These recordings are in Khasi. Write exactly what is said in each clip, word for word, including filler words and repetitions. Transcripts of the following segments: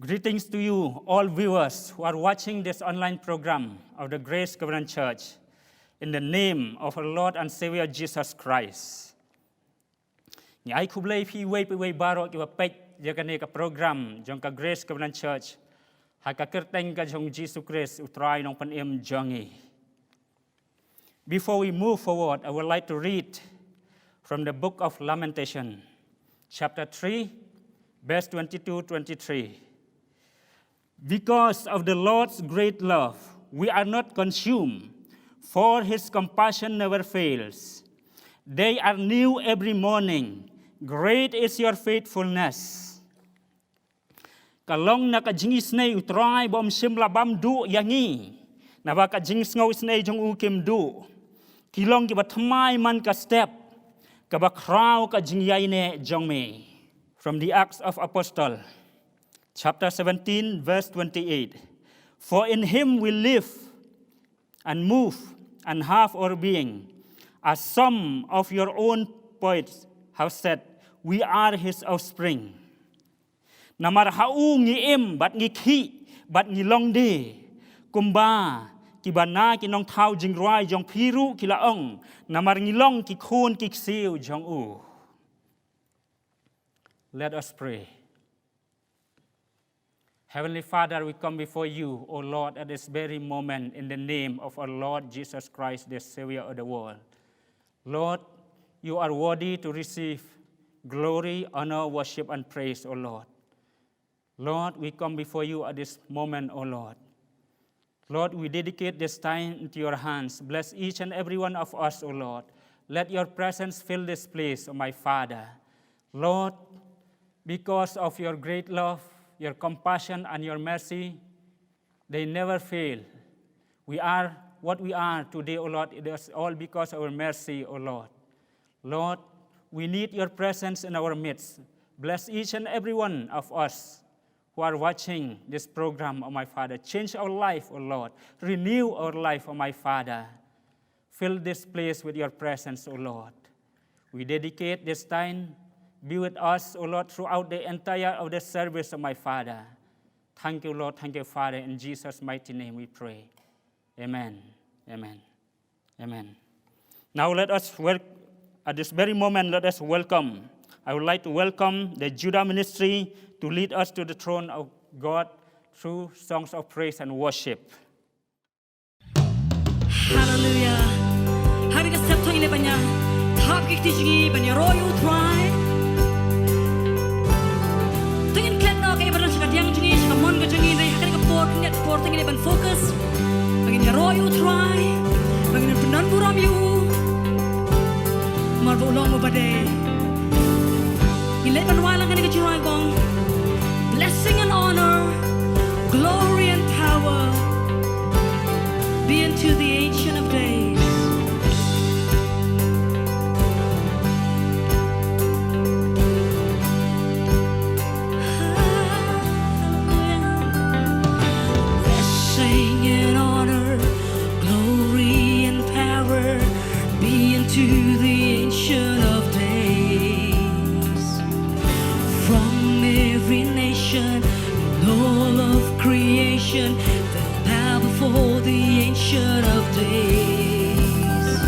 Greetings to you, all viewers who are watching this online program of the Grace Covenant Church, in the name of our Lord and Savior Jesus Christ. Ngi ai khublei phi wei pa wei baroh kiba peit ïa kane ka program jong ka Grace Covenant Church, ha ka kyrteng ka jong Jisu Khrist, u Trai Nongpynim jong ngi. Before we move forward, I would like to read from the book of Lamentation, chapter three, verse twenty-two, twenty-three. "Because of the Lord's great love, we are not consumed, for his compassion never fails. They are new every morning. Great is your faithfulness." Ka long na ka jingisynei u Trai ba um shym la bam duh ïa ngi. Naba ka jingsngew isynei jong u kim duh. Ki long kiba thymmai man ka step, kaba khraw ka jingïaineh jong me. From the Acts of Apostle, chapter seventeen, verse twenty-eight. "For in him we live and move and have our being. As some of your own poets have said, we are his offspring." Namar ha u ngi im, bad ngi khih, bad ngi long die. Kumba kiba na ki nongthaw jingrwai jong phi ruh ki la ong, namar ngi long ki khun ki ksiew jong u. Let us pray. Heavenly Father, we come before you, O Lord, at this very moment in the name of our Lord Jesus Christ, the Savior of the world. Lord, you are worthy to receive glory, honor, worship, and praise, O Lord. Lord, we come before you at this moment, O Lord. Lord, we dedicate this time into your hands. Bless each and every one of us, O Lord. Let your presence fill this place, O my Father. Lord, because of your great love, your compassion, and your mercy, they never fail. We are what we are today, O Lord. It is all because of your mercy, O Lord. Lord, we need your presence in our midst. Bless each and every one of us who are watching this program, O my Father. Change our life, O Lord. Renew our life, O my Father. Fill this place with your presence, O Lord. We dedicate this time. Be with us, O Lord, throughout the entire of the service, O my Father. Thank you, Lord. Thank you, Father. In Jesus' mighty name we pray. Amen. Amen. Amen. Now let us wel-, at this very moment, let us welcome. I would like to welcome the Judah Ministry to lead us to the throne of God through songs of praise and worship. Hallelujah. Ha kane ka step to ngin leit ban ïa thap ki kti jong ngi ban ïaroh ïa u Trai. To ngin klet noh ka ïaroh sha ka diang jong ngi, sha ka mon ka jong ngi, hynrei ha kane ka por, kane ka por to ngin leit ban focus. Ba ngin ïaroh ïa u Trai, ba ngin pyndonkam burom ïa u. Namar ba u long uba dei. Ngin leit ban wai lang kane ka jingrwai ba ong: Blessing and honor, glory and power be unto the Ancient of Days. Blessing and honor, glory and power be unto the Ancient of Days. From every nation and all of creation, they'll bow before the Ancient of Days.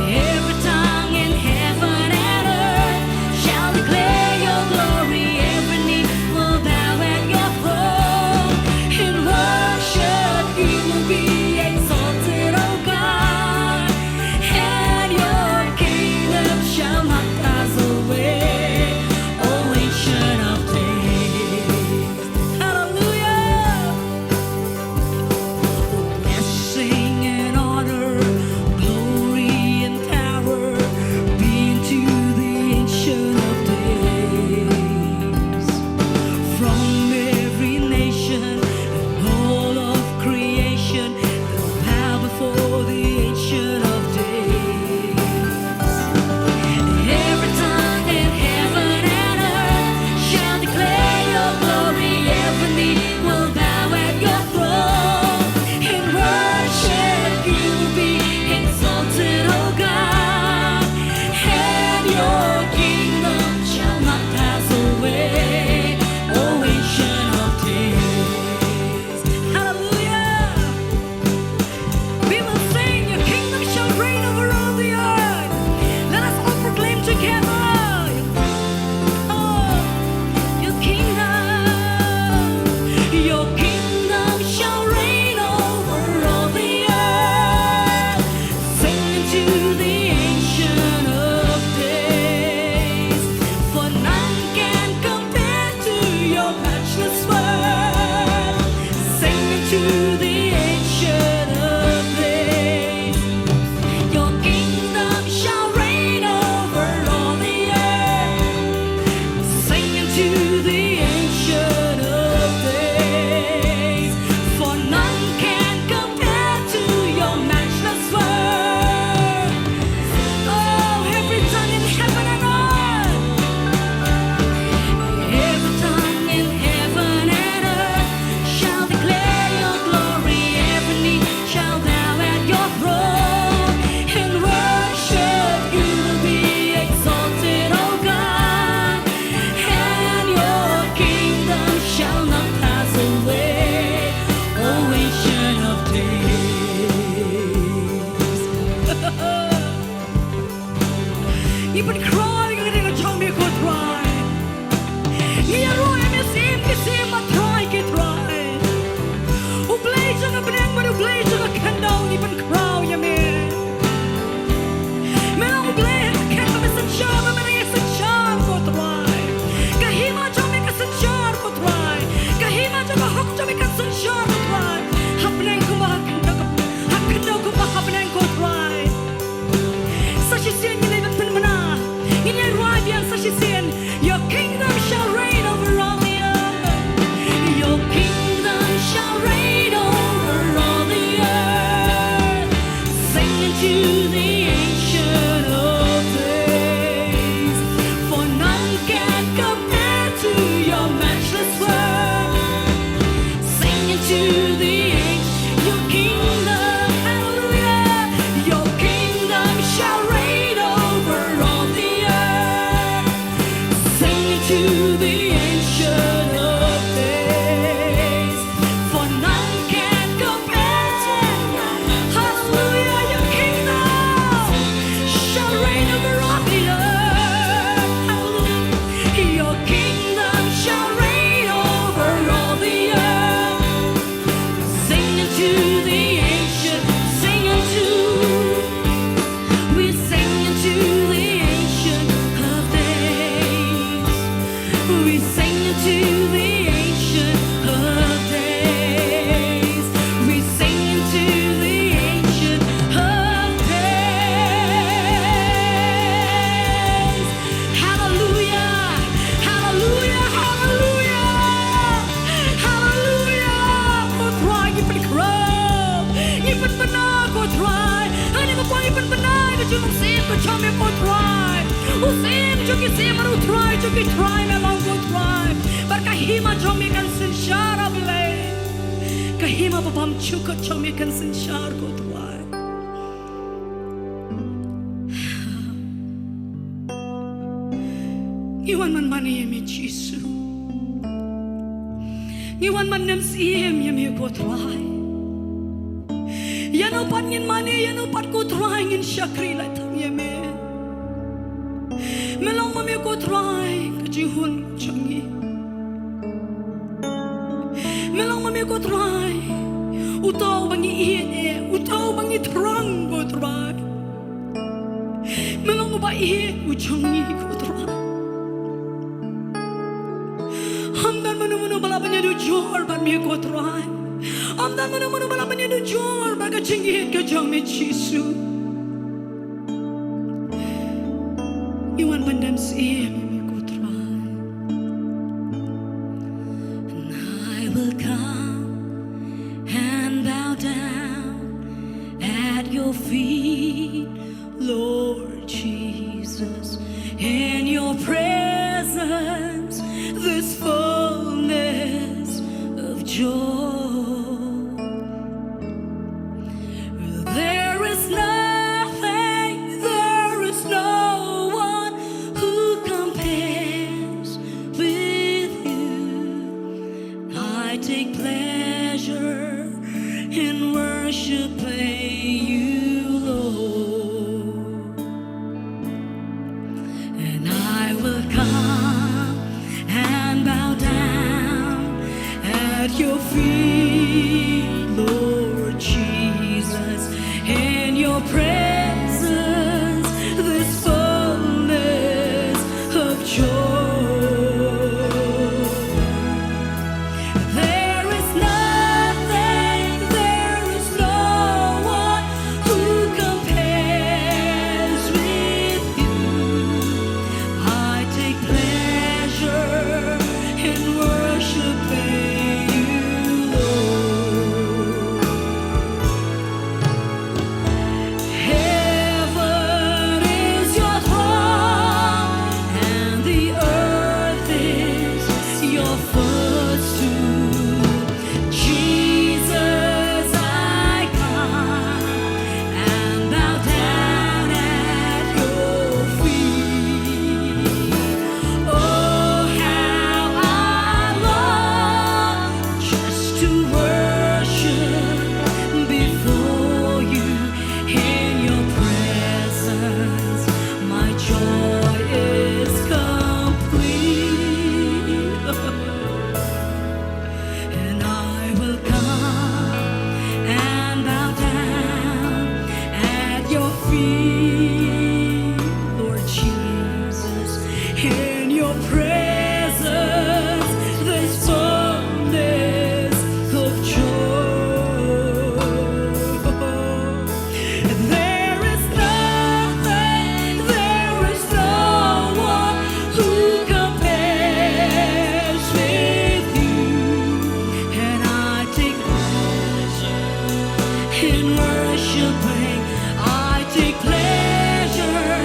Every tongue in heaven and earth shall declare your glory. Every knee will bow at your throne. In worship you will be exalted, O God, and your kingdom shall not pass away, O Ancient of Days. Hallelujah! Blessing and honor, glory and power be to the Ancient of Days. From every nation and all of creation, Te mano u Trai jong ki trai me long ko Trai. Bad ka hima jong me kan synshar, A Blei. Ka hima ba bymjukut jong me kan synshar ko Trai. Ngi wan ban mane ïa me Jisu. Ngi wan ban dem syiem ïa me ko Trai. Ïano pat ngin mane, ïano pat ko Trai ngin shakri lait tang ïa me. Me long ma me ko Trai ka jinghun jong ngi. Me long ma me ko Trai uta uba ngi ïeit, uta uba ngi thrang ko Trai. Me long uba ïeit u jong ngi ko Trai. Ym don mano mano ba lah ban ïa duh jur bad me ko Trai. Ym don mano mano ba lah ban ïa duh jur bad ka jingïeit ka jong me Jisu. Ngi wan ban dem syiem ïa me ko Trai. And I will come and bow down at your feet, Lord Jesus. In your presence, this fullness of joy. There is nothing, there is no one who compares with you. I take pleasure in worshiping you, Lord. And I will come and bow down at your feet, Lord Jesus. In your presence, this fullness of joy. There is nothing, there is no one who compares with you. I take pleasure in worshiping you, Lord. Heaven is your throne, and the earth is your footstool. Jesus, I come and bow down at your feet. Oh, how I long just to worship before you. In your presence, my joy is complete. And I will come and bow down at your feet, Lord Jesus. In your presence, there's fullness of joy. There is nothing, there is no one who compares with you. And I take pleasure in worshiping. I take pleasure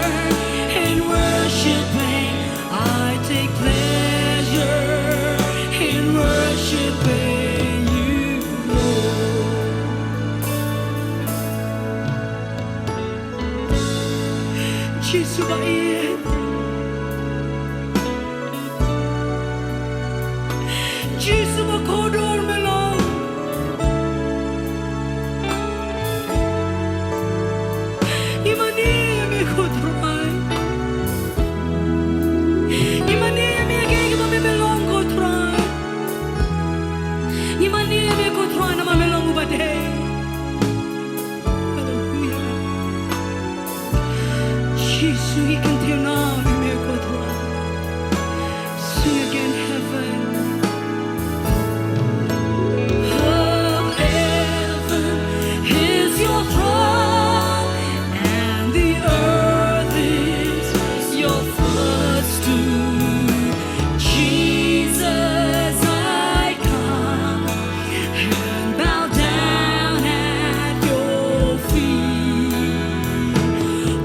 in worshiping. I take pleasure in worshiping you, Lord. Jisu ba ïeit. Jisu ba kordor me long. Ngi mane ïa me ko Trai. Ngi mane ïa me ïa kaei kaba me long ko Trai. Ngi mane ïa me ko Trai namar me long uba dei. Haleluya. Jisu ngi kyntiew noh ïa me ko Trai. Sing again, heaven. Oh, heaven is your throne, and the earth is your footstool. Jesus, I come and bow down at your feet.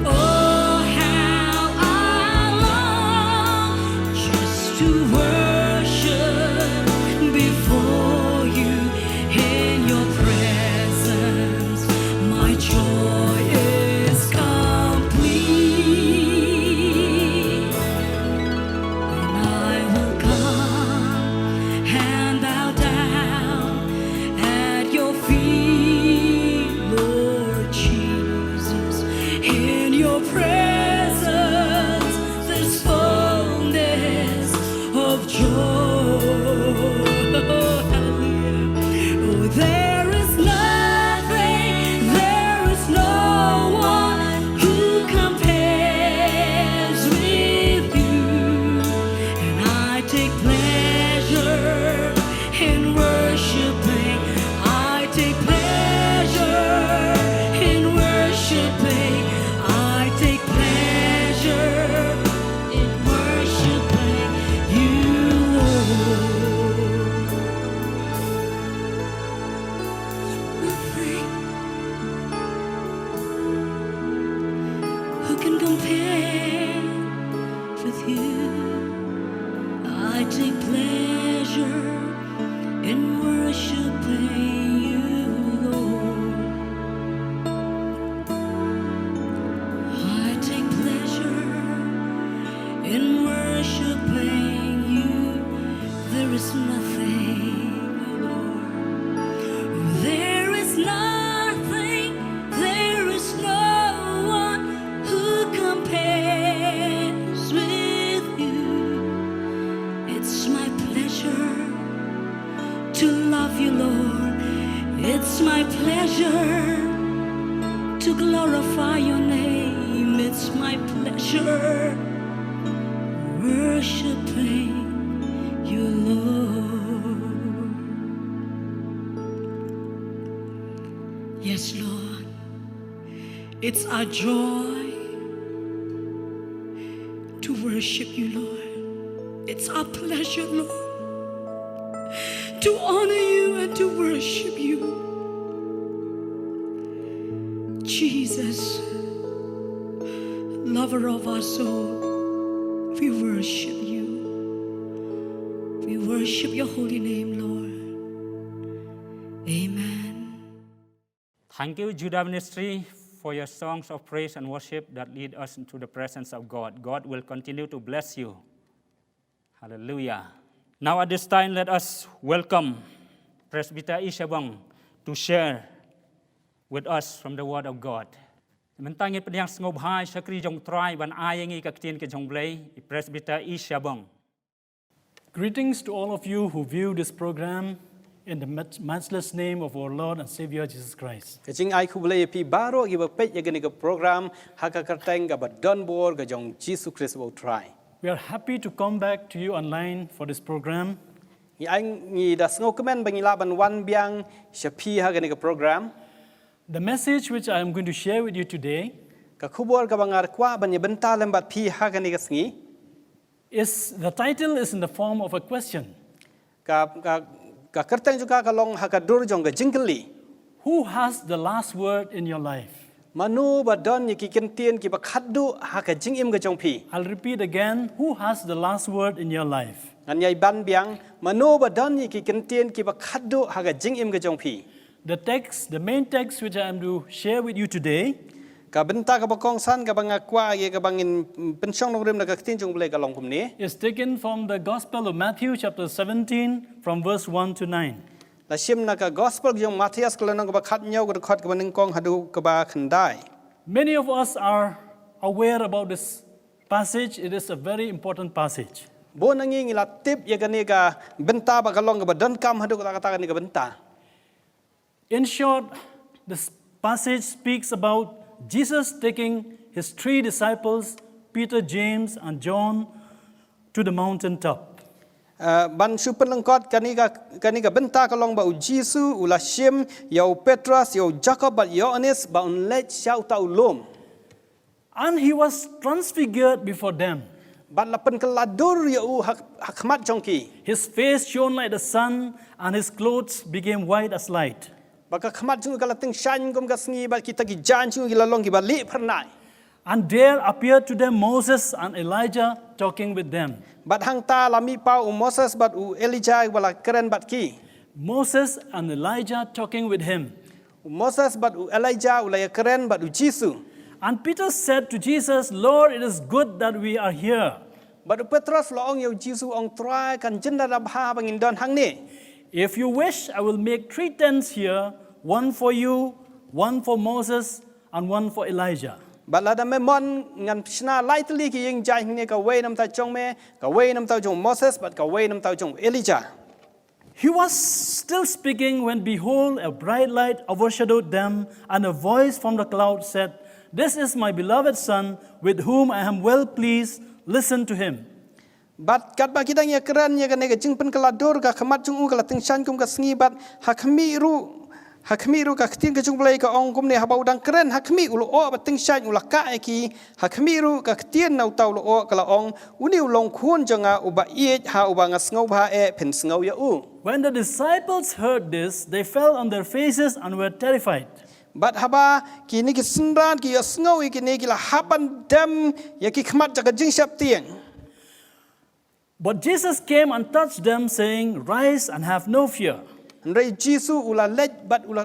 Oh, how I To glorify your name, it's my pleasure worshiping you, Lord. Yes, Lord, it's our joy to worship you, Lord. It's our pleasure, Lord, to honor you and to worship you. Jesus, lover of our soul, we worship you. We worship your holy name, Lord. Amen. Thank you, Judah Ministry, for your songs of praise and worship that lead us into the presence of God. God will continue to bless you. Hallelujah. Now at this time, let us welcome Presbyter Ishabong to share with us from the Word of God. Mynta ngin pdiang sngewbha ïa ka ktien jong U Trai ban ai ïa ngi ka ktien ka jong U Blei, i Presbyter Ishabong. Greetings to all of you who view this program in the mat- matchless name of our Lord and Savior Jesus Christ. Ka jingai khublei ïa phi baroh kiba peit ïa kane ka program ha ka kyrteng kaba donbor ka jong Jisu Khrist U Trai. We are happy to come back to you online for this program. Ngi ai ngi da sngewkmen ba ngi lah ban wan biang sha phi ha kane ka program. The message which I am going to share with you today Ka khubor kaba nga kwah ban ïa bynta lem bad phi ha kane ka sngi. Is the title is in the form of a question. Ka, ka, ka kyrteng jong ka ka long ha ka dur jong ka jingkylli. Who has the last word in your life? Mano ba don ïa ki kyntien kiba khatduh ha ka jingim ka jong phi? I'll repeat again. Who has the last word in your life? Ngan ïai ban biang, mano ba don ïa ki kyntien kiba khatduh ha ka jingim ka jong phi? The text, the main text which I am to share with you today Ka bynta kaba kongsan kaba nga kwah ïa kaba ngin, mm, pynshong nongrim na ka ktien jong U Blei ka long kumne. Is taken from the Gospel of Matthew chapter seventeen from verse one to nine. La shim na ka Gospel jong Mathaios ka lynnong kaba khathynñiew ka dkhot kaba nyngkong haduh kaba khyndai. Many of us are aware about this passage. It is a very important passage. Bun na ngi ngi la tip ïa kane ka bynta ba ka long kaba donkam haduh katta katta kane ka bynta. In short, this passage speaks about Jesus taking his three disciples, Peter, James, and John, to the mountaintop. Uh, ban shu pynlyngkot kane ka, kane ka bynta ka long ba U Jisu u la shim ïa u Petros, ïa u Jakob bad Ïoannis ba un leit sha uta u lum. And he was transfigured before them. Bad la pynkylla dur ïa u ha, ha khmat jong ki. His face shone like the sun, and his clothes became white as light. Bad ka khmat jong u ka la tyngshaiñ kum ka sngi, bad kita ki jaiñ jong u ki la long kiba lieh phyrnai. And there appeared to them Moses and Elijah talking with them. Bad hangta la mih paw u Moses bad u Elijah ba la kren bad ki. Moses and Elijah talking with him. U Moses bad u Elijah u la ïakren bad U Jisu. And Peter said to Jesus, "Lord, it is good that we are here." Bad u Petros u la ong ïa U Jisu, ong, Trai, kan jin da bha ba ngin don hangne. "If you wish, I will make three tents here, one for you, one for Moses, and one for Elijah." Bad lada me mon, ngan shna lai tylli ki ïing jaiñ hangne, kawei namar jong me, kawei namar jong Moses, bad kawei namar jong Elijah. He was still speaking when, behold, a bright light overshadowed them, and a voice from the cloud said, "This is my beloved Son, with whom I am well pleased. Listen to him." Bad katba ki dang ïakren ïa kane ka jingpynkylla dur, ka khmat jong u ka la tyngshaiñ kum ka sngi, bad ha khmih ruh, ha khmih ruh ka ktien ka jong U Blei ka ong kumne, haba u dang kren ha khmih u lyoh bad tyngshaiñ u la kah ïa ki, ha khmih ruh ka ktien na uta u lyoh ka la ong, "Une u long khun jong nga uba ïeit, ha uba nga sngewbha eh, phin sngew ïa u." When the disciples heard this, they fell on their faces and were terrified. Bad haba kine ki synran ki ïohsngew ïa kine, ki la hap ban dem ïa ki khmat da ka jingsheptieng. But Jesus came and touched them, saying, "Rise and have no fear." Hynrei Jisu u la leit bad u la,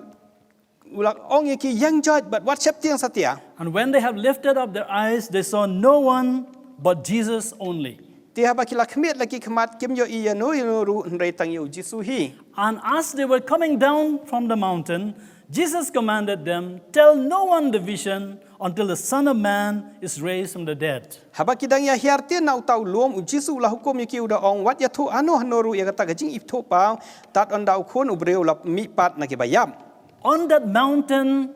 u la ong ïa ki, "Ïeng joit bad wat sheptieng satia." And when they have lifted up their eyes, they saw no one but Jesus only. Te haba ki la khmih la ki khmat, kim ïohi ïano ïano ruh hynrei tang ïa U Jisu hi. And as they were coming down from the mountain, Jesus commanded them, "Tell no one the vision until the Son of Man is raised from the dead." Haba ki dang ïa hiar tien na uta u lum, U Jisu u la hukum ïa ki, u da ong, "Wat ïathuh hano hano ruh ïa kata ka jingithuhpaw, tad ynda U Khun u briew u la mihpat na kiba ïap." On that mountain,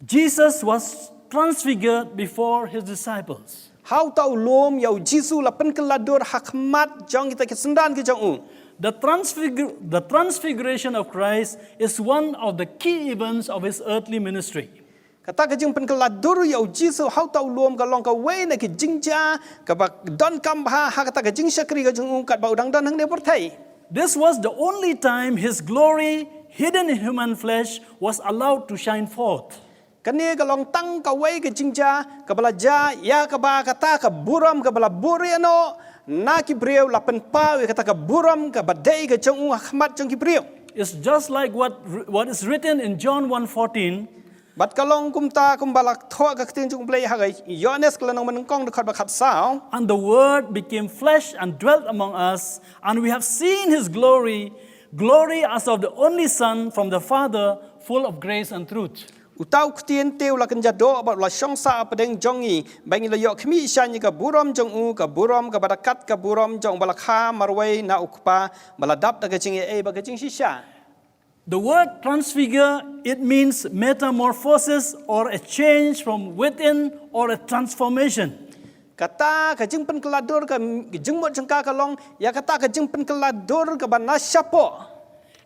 Jesus was transfigured before his disciples. Ha uta u lum ïa u Jisu la pynkylla dur ha khmat jong kita ki synran ki jong u. The, transfigur- the transfiguration of Christ is one of the key events of his earthly ministry. Kata ka jingpynkylla dur ïa u Jisu ha uta u lum ka long kawei na ki jingjia kaba donkam bha ha kata ka jingshakri ka jong u katba u dang don hangne pyrthei. This was the only time his glory, hidden in human flesh, was allowed to shine forth. Kane ka long tang kawei ka jingjia kaba la jia ïa kaba kata ka burom kaba la buhrieh noh na ki briew la pynpaw ïa kata ka burom kaba dei ka jong u ha khmat jong ki briew. It's just like what, what is written in John one fourteen. Bad ka long kumta kumba la thoh ka ktien jong U Blei ha ka Ïoannis ka lynnong banyngkong dkhot ba khatsaw. And the Word became flesh and dwelt among us, and we have seen his glory, glory as of the only Son from the Father, full of grace and truth. Uta u ktien te u la kynja doh bad u la shong sah hapdeng jong ngi, ba ngi la ïoh khmih shaiñ ïa ka burom jong u, ka burom kaba da kat ka burom jong uba la kha marwei na u Kpa, ba la dap da ka jingaiei bad ka jingshisha. The word transfigure, it means metamorphosis or a change from within or a transformation. Kata ka jingpynkylla dur ka jingmut jong ka ka long ïa kata ka jingpynkylla dur kaba na shapoh.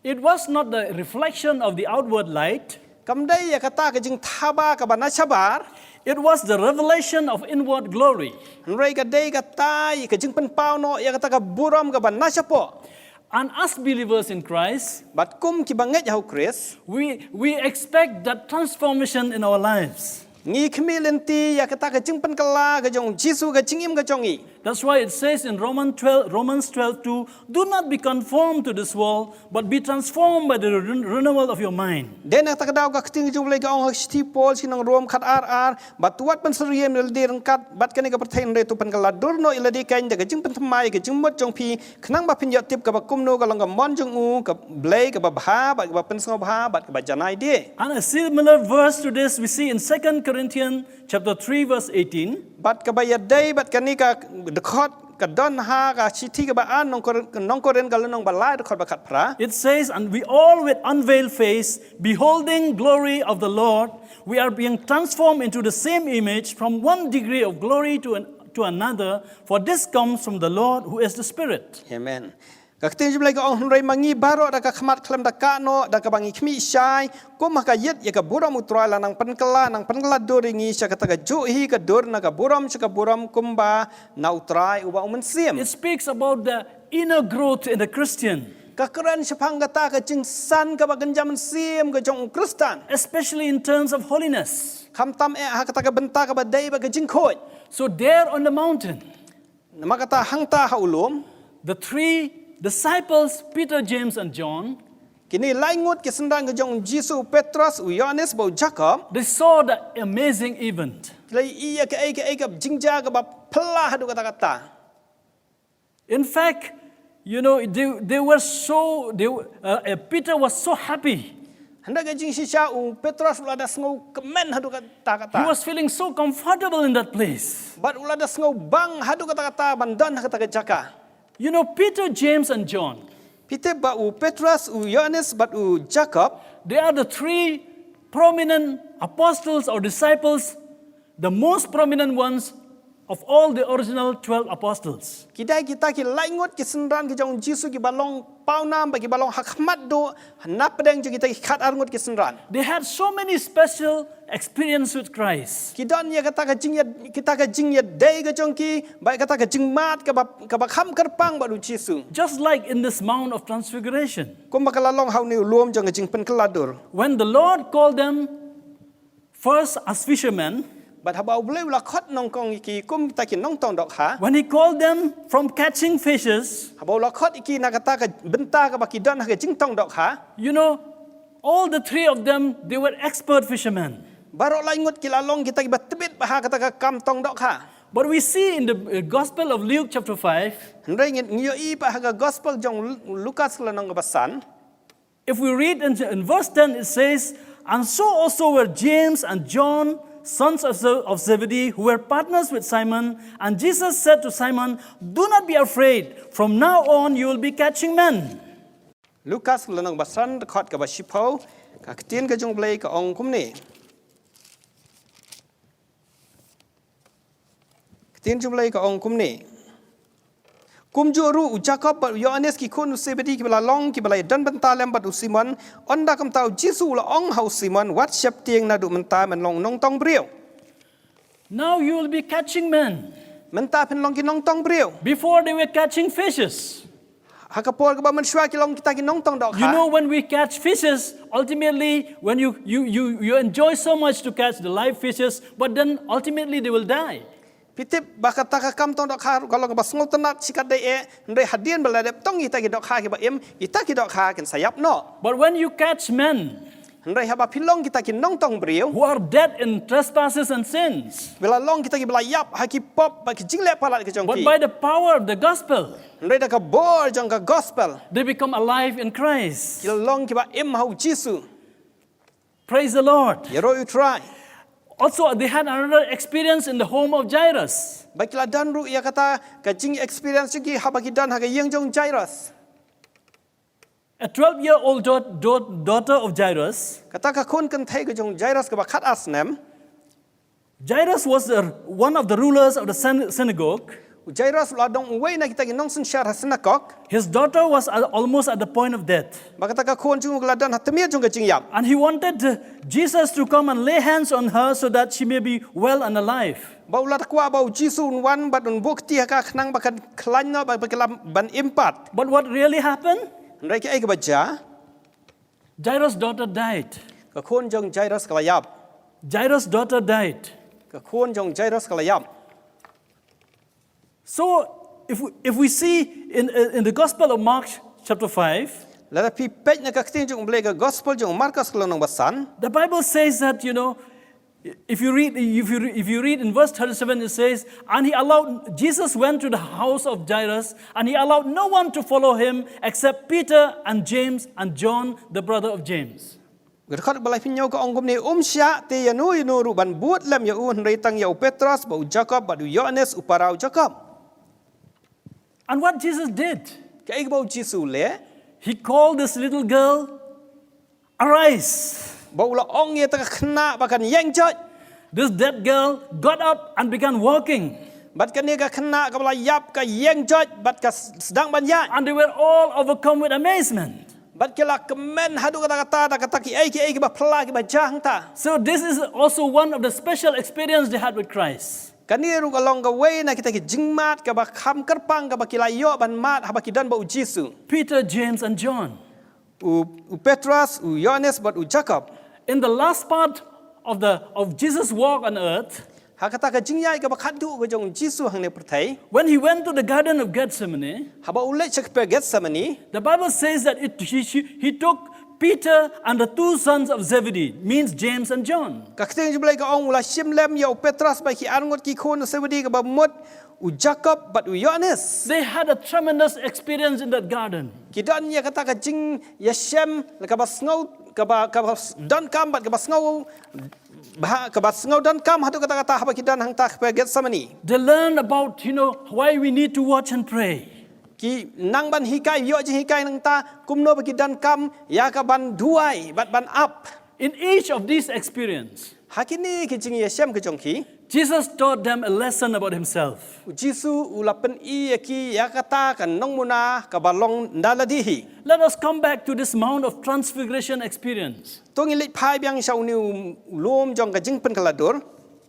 It was not the reflection of the outward light. Kam dei ïa kata ka jingthaba kaba na shabar. It was the revelation of inward glory. Hynrei ka dei kata ïa ka jingpynpaw noh ïa kata ka burom kaba na shapoh. And as believers in Christ, bad kum kiba ngeit ha u Khrist, we, we expect that transformation in our lives. Ngi khmih lynti ïa kata ka jingpynkylla ka jong u Jisu ha ka jingim ka jong ngi. That's why it says in Romans twelve, Romans twelve two, "Do not be conformed to this world, but be transformed by the ren- renewal of your mind." Dei na kata ka daw ka ktien ka jong U Blei ka ong ha ka shithi Paul sha ki nong Rom khat ar ar, bad to wat pynsyriem ïa lade ryngkat bad kane ka pyrthei, hynrei to pynkylla dur noh ïa lade keiñ da ka jingpynthymmai ka jingmut jong phi, khnang ba phin ïoh tip kaba kumno ka long ka mon jong u, ka Blei kaba bha bad kaba pynsngewbha bad kaba janai de. And a similar verse to this we see in Second Corinthians chapter three verse eighteen. Bad kaba ïadei bad kane ka dkhot ka don ha ka shithi kaba ar nong Korin, nong Korin ka lynnong ba lai dkhot ba khatphra. It says, "And we all with unveiled face, beholding glory of the Lord, we are being transformed into the same image from one degree of glory to an, to another, for this comes from the Lord who is the Spirit." Amen. Ka ktien jong U Blei ka ong, hynrei ma ngi baroh da ka khmat khlem da kah noh da kaba ngi khmih shai, kum ha ka ïit ïa ka burom u Trai la nang pynkylla, nang pynkylla dur ïa ngi sha kata ka juh hi ka dur na ka burom sha ka burom kumba na u Trai uba u mynsiem. It speaks about the inner growth in the Christian. Ka kren shaphang kata ka jingsan kaba kynja mynsiem ka jong u Khristan. Especially in terms of holiness. Khamtam eh ha kata ka bynta kaba dei bad ka jingkhuid. So there on the mountain, namar kata hangta ha u lum, the three disciples, Peter, James, and John, kine lai ngut ki synran ka jong u Jisu, u Petros, u Ïoannis bad u Jakob, they saw the amazing event. Ki la ïohi ïa kaei kaei ka jingjia kaba phylla haduh katta katta. In fact, you know, they, they were so, they, uh, uh, Peter was so happy. Hynda ka jingshisha u Petros u la da sngewkmen haduh katta katta. He was feeling so comfortable in that place. Bad u la da sngewbang haduh katta katta ban don ha kata ka jaka. You know, Peter, James, and John, Peter bad u Petros, u Ïoannis bad u Jakob, they are the three prominent apostles or disciples, the most prominent ones of all the original twelve apostles. Ki dei kita ki lai ngut ki synran ki jong u Jisu kiba long pawnam bad kiba long ha khmat duh napdeng jong kita ki khat ar ngut ki synran. They had so many special experience with Christ. Ki don ïa kata ka jingïa, kita ka jingïadei ka jong ki bad kata ka jingmad kaba, kaba kham kyrpang bad u Jisu. Just like in this Mount of Transfiguration. Kumba ka la long ha une u lum jong ka jingpynkylla dur. When the Lord called them first as fishermen, bad haba U Blei u la khot nyngkong ïa ki kum kita ki nongtong dohkha. When he called them from catching fishes, haba u la khot ïa ki na kata ka bynta kaba ki don ha ka jingtong dohkha. You know, all the three of them, they were expert fishermen. Baroh lai ngut ki la long kita kiba tbit bha ha kata ka kam tong dohkha. But we see in the, uh, Gospel of Luke chapter five, hynrei ngi, ngi ïohi pat ha ka Gospel jong Lu- Lukas ka lynnong kaba san. If we read in, in verse ten, it says, "And so also were James and John, sons of, Ze- of Zebedee, who were partners with Simon. And Jesus said to Simon, 'Do not be afraid. From now on, you will be catching men.'" Lukas ka lynnong ba san dkhot kaba shiphew, ka ktien ka jong U Blei ka ong kumne. Ktien jong U Blei ka ong kumne. Kumjuh ruh u Jakob bad u Ïoannis ki khun u Sebedi kiba la long kiba la ïadon bynta lem bad u Simon, ynda kumta u Jisu u la ong ha u Simon, wat sheptieng, naduh mynta men long nongtong briew. Now you will be catching men. Mynta phin long ki nongtong briew. Before they were catching fishes. Ha ka por kaba mynshuwa ki long kita ki nongtong dohkha. You know, when we catch fishes, ultimately, when you, you, you, you enjoy so much to catch the live fishes, but then ultimately they will die. Phi tip ba kata ka kam tong dohkha ruh ka long kaba sngewtynnat shikatdei eh, hynrei hadien ba la dep tong kita ki dohkha kiba im, kita ki dohkha kin sa ïap noh. But when you catch men, hynrei haba phi long kita ki nongtong briew, who are dead in trespasses and sins, ba la long kita kiba la ïap ha ki pop bad ki jingleh palat ki jong ki, but by the power of the gospel, hynrei da ka bor jong ka gospel, they become alive in Christ. Ki la long kiba im ha u Jisu. Praise the Lord. Ïaroh ïa u Trai. Also, they had another experience in the home of Jairus. Ba ki la don ruh ïa kata ka jing experience jong ki haba ki don ha ka ïing jong Jairus. A twelve-year-old daugh- daugh- daughter of Jairus. Kata ka khun kynthei ka jong Jairus kaba khat ar snem. Jairus was the, one of the rulers of the syn- synagogue. U Jairus u la dang uwei na kita ki nongsynshar ha synagog. His daughter was al- almost at the point of death. Ba kata ka khun jong u ka la don ha tmier jong ka jingïap. And he wanted uh, Jesus to come and lay hands on her so that she may be well and alive. Ba u la kwah ba u Jisu un wan bad un buh kti ha ka khnang ba kan khlaiñ noh ba ka la ban im pat. But what really happened? Hynrei kaei kaba jia? Jairus' daughter died. Ka khun jong Jairus ka la ïap. Jairus' daughter died. Ka khun jong Jairus ka la ïap. So, if we, if we see in, in the Gospel of Mark, chapter five, lada phi peit na ka ktien jong U Blei ka Gospel jong u Markos ka lynnong ba san, the Bible says that, you know, if you read, if you, re- if you read in verse thirty-seven, it says, and he allowed, Jesus went to the house of Jairus, and he allowed no one to follow him except Peter and James and John, the brother of James. Ka dkhot ba laiphew ka ong kumne, um shah te ïano ïano ruh ban bud lem ïa u, hynrei tang ïa u Petros bad u Jakob bad u Ïoannis u para u Jakob. And what Jesus did, kaei kaba u Jisu u leh? He called this little girl, arise. Ba u la ong ïa kata ka khynnah ba kan ïeng joit. This dead girl got up and began walking. Bad kane ka khynnah kaba la ïap ka ïeng joit bad ka s- sdang ban ïaid. And they were all overcome with amazement. Bad ki la kmen haduh katta katta da kata kiei kiei kiba phylla kiba jia hangta. So this is also one of the special experience they had with Christ. Kane ruh ka long kawei na kita ki jingmad kaba kham kyrpang kaba ki la ïoh ban mad haba ki don bad u Jisu. Peter, James, and John. U, u Petros, u Ïoannis bad u Jakob. In the last part of the of Jesus' walk on earth, ha kata ka jingïaid kaba khatduh ka jong u Jisu hangne pyrthei, when he went to the Garden of Gethsemane, haba u leit sha kper Gethsemane, the Bible says that it, he, he, he took Peter and the two sons of Zebedee, means James and John. Ka ktien jong U Blei ka ong u la shim lem ïa u Petros bad ki arngut ki khun u Zebedee kaba mut u Jakob bad u Ïoannis. They had a tremendous experience in that garden. Ki don ïa kata ka jingïashem kaba sngew kaba kaba donkam bad kaba sngew ba kaba sngew donkam haduh katta katta haba ki don hangta ha kper Gethsemane. They learn about, you know, why we need to watch and pray. Ki nang ban hikai, ïoh jinghikai nangta kumno ba ki donkam ïa ka ban duwai bad ban ap. In each of these experience, ha kine ki jingïashem ki jong ki, Jesus taught them a lesson about himself. U Jisu u la pyni ïa ki ïa kata ka nongmuna kaba long na lade hi. Let us come back to this Mount of Transfiguration experience. To ngin leit phai biang sha une u lum jong ka jingpynkylla dur.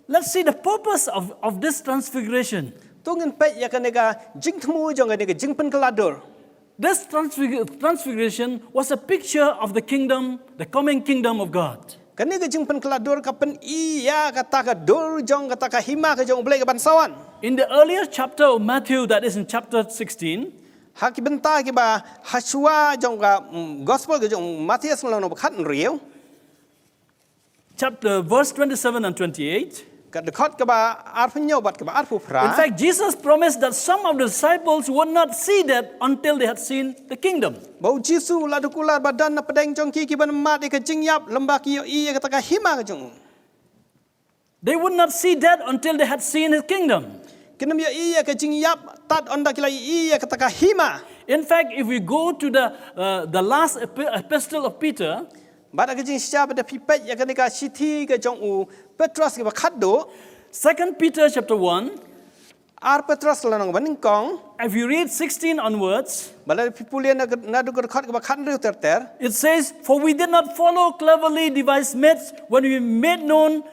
Let's see the purpose of, of this transfiguration. To ngin peit ïa kane ka jingthmu jong kane ka jingpynkylla dur. This transfigu- transfiguration was a picture of the kingdom, the coming kingdom of God. Kane ka jingpynkylla dur ka pyni ïa kata ka dur jong kata ka hima ka jong U Blei ka ban sa wan. In the earlier chapter of Matthew, that is in chapter sixteen, ha ki bynta kiba hashwa jong ka mm, gospel ka jong Mathaios lynnong ba khathynriew, chapter, verse twenty-seven and twenty-eight. Ka dkhot kaba arphew hynñiew bad kaba arphew phra. In fact, Jesus promised that some of the disciples would not see death until they had seen the kingdom. Ba u Jisu u la dkhot ba don na pdeng jong ki kiban mad ïa ka jingïap lymba ki ïohi ïa kata ka hima ka jong u. They would not see death until they had seen his kingdom. Kin ym ïohi ïa ka jingïap tad ynda ki la ïohi ïa kata ka hima. In fact, if we go to the, uh, the last epi- epistle of Peter, bad ka jingshisha ba da phi peit ïa kane ka shithi ka jong u Petros kaba khatduh. Second Peter chapter one. Ar Petros ka lynnong ba nyngkong. If you read sixteen onwards, Ba lada phi pule na, naduh ka dkhot kaba khathynriew ter ter. It says, "For we did not follow cleverly devised myths when we made known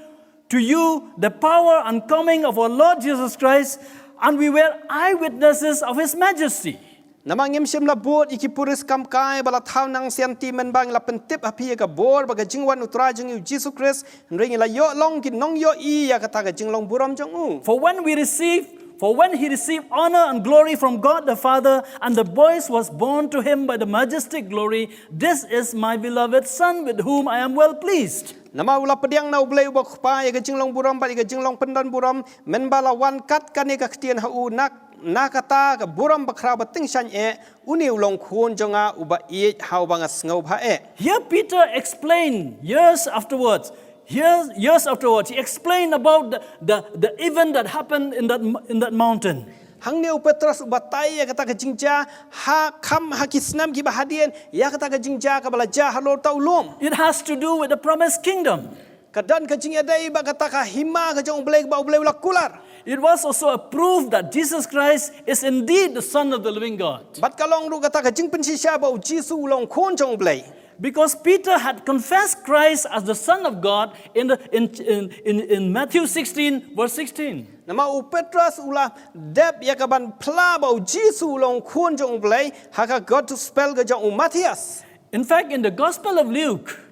to you the power and coming of our Lord Jesus Christ, and we were eyewitnesses of his majesty." Namar ngim shym la bud ïa ki puris kam kai ba la thaw nang sianti mynba ngi la pyntip ha phi ïa ka bor bad ka jingwan u Trai jong ngi u Jisu Khrist, hynrei ngi la ïoh long ki nongïohi ïa kata ka jinglong burom jong u. For when we received, for when he received honor and glory from God the Father, and the voice was borne to him by the majestic glory, "This is my beloved Son with whom I am well pleased." Namar u la pdiang na U Blei uba u Kpa ïa ka jinglong burom bad ïa ka jinglong pyndon burom, mynba la wan kat kane ka ktien ha u, na, na kata ka burom bakhraw ba tyngshaiñ eh, une u long khun jong nga uba ïeit ha uba nga sngewbha eh. Here Peter explained years afterwards. Years, years afterwards, he explained about the, the, the event that happened in that, in that mountain. Hangne u Petros u batai ïa kata ka jingjia ha kham ha ki snem kiba hadien, ïa kata ka jingjia kaba la jia halor uta u lum. It has to do with the promised kingdom. Ka don ka jingïadei bad kata ka hima ka jong U Blei ba U Blei u la kular. It was also a proof that Jesus Christ is indeed the Son of the living God. Bad ka long ruh kata ka jingpynshisha ba U Jisu u long khun jong U Blei. Because Peter had confessed Christ as the Son of God in, the, in, in, in, in Matthew sixteen, verse sixteen. Namar u Petros u la dep ïa ka ban phla ba U Jisu u long khun jong U Blei ha ka gospel ka jong u Mathaios. In fact, in the Gospel of Luke,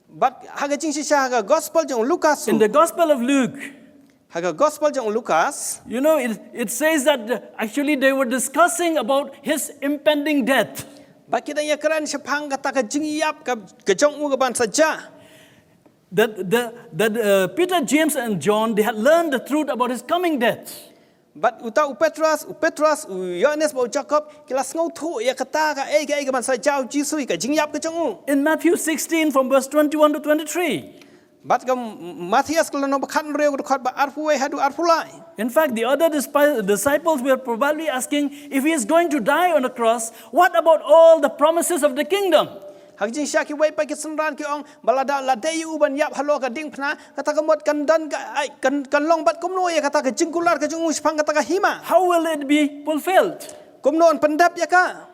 Bad ha ka jingshisha ha ka gospel jong u Lukas. In the Gospel of Luke, ha ka gospel jong u Lukas, you know, it, it says that uh, actually they were discussing about his impending death. Bad ki dang ïakren shaphang kata ka jingïap ka, ka jong u ka ban sa jia. That, the, that uh, Peter, James, and John, they had learned the truth about his coming death. Bad uta u Petros, u Petros, u Ïoannis bad u Jakob ki la sngewthuh ïa kata kaei kaei ka ban sa jia u Jisu, ïa ka jingïap ka jong u. In Matthew sixteen from verse twenty-one to twenty-three. Bad ka Mathaios ka lynnong ba khathynriew ka dkhot ba arphew wei haduh arphew lai. In fact, the other dispi- disciples were probably asking, "If he is going to die on a cross, what about all the promises of the kingdom?" Ha ka jingshisha kiwei pat ki synran ki ong ba lada la dei ïa u ban ïap halor ka diengphna, kata ka mut kan don ka, ai, kan, kan long bad kumno ïa kata ka jingkular ka jong u shaphang kata ka hima. How will it be fulfilled? Kumno yn pyndep ïa ka?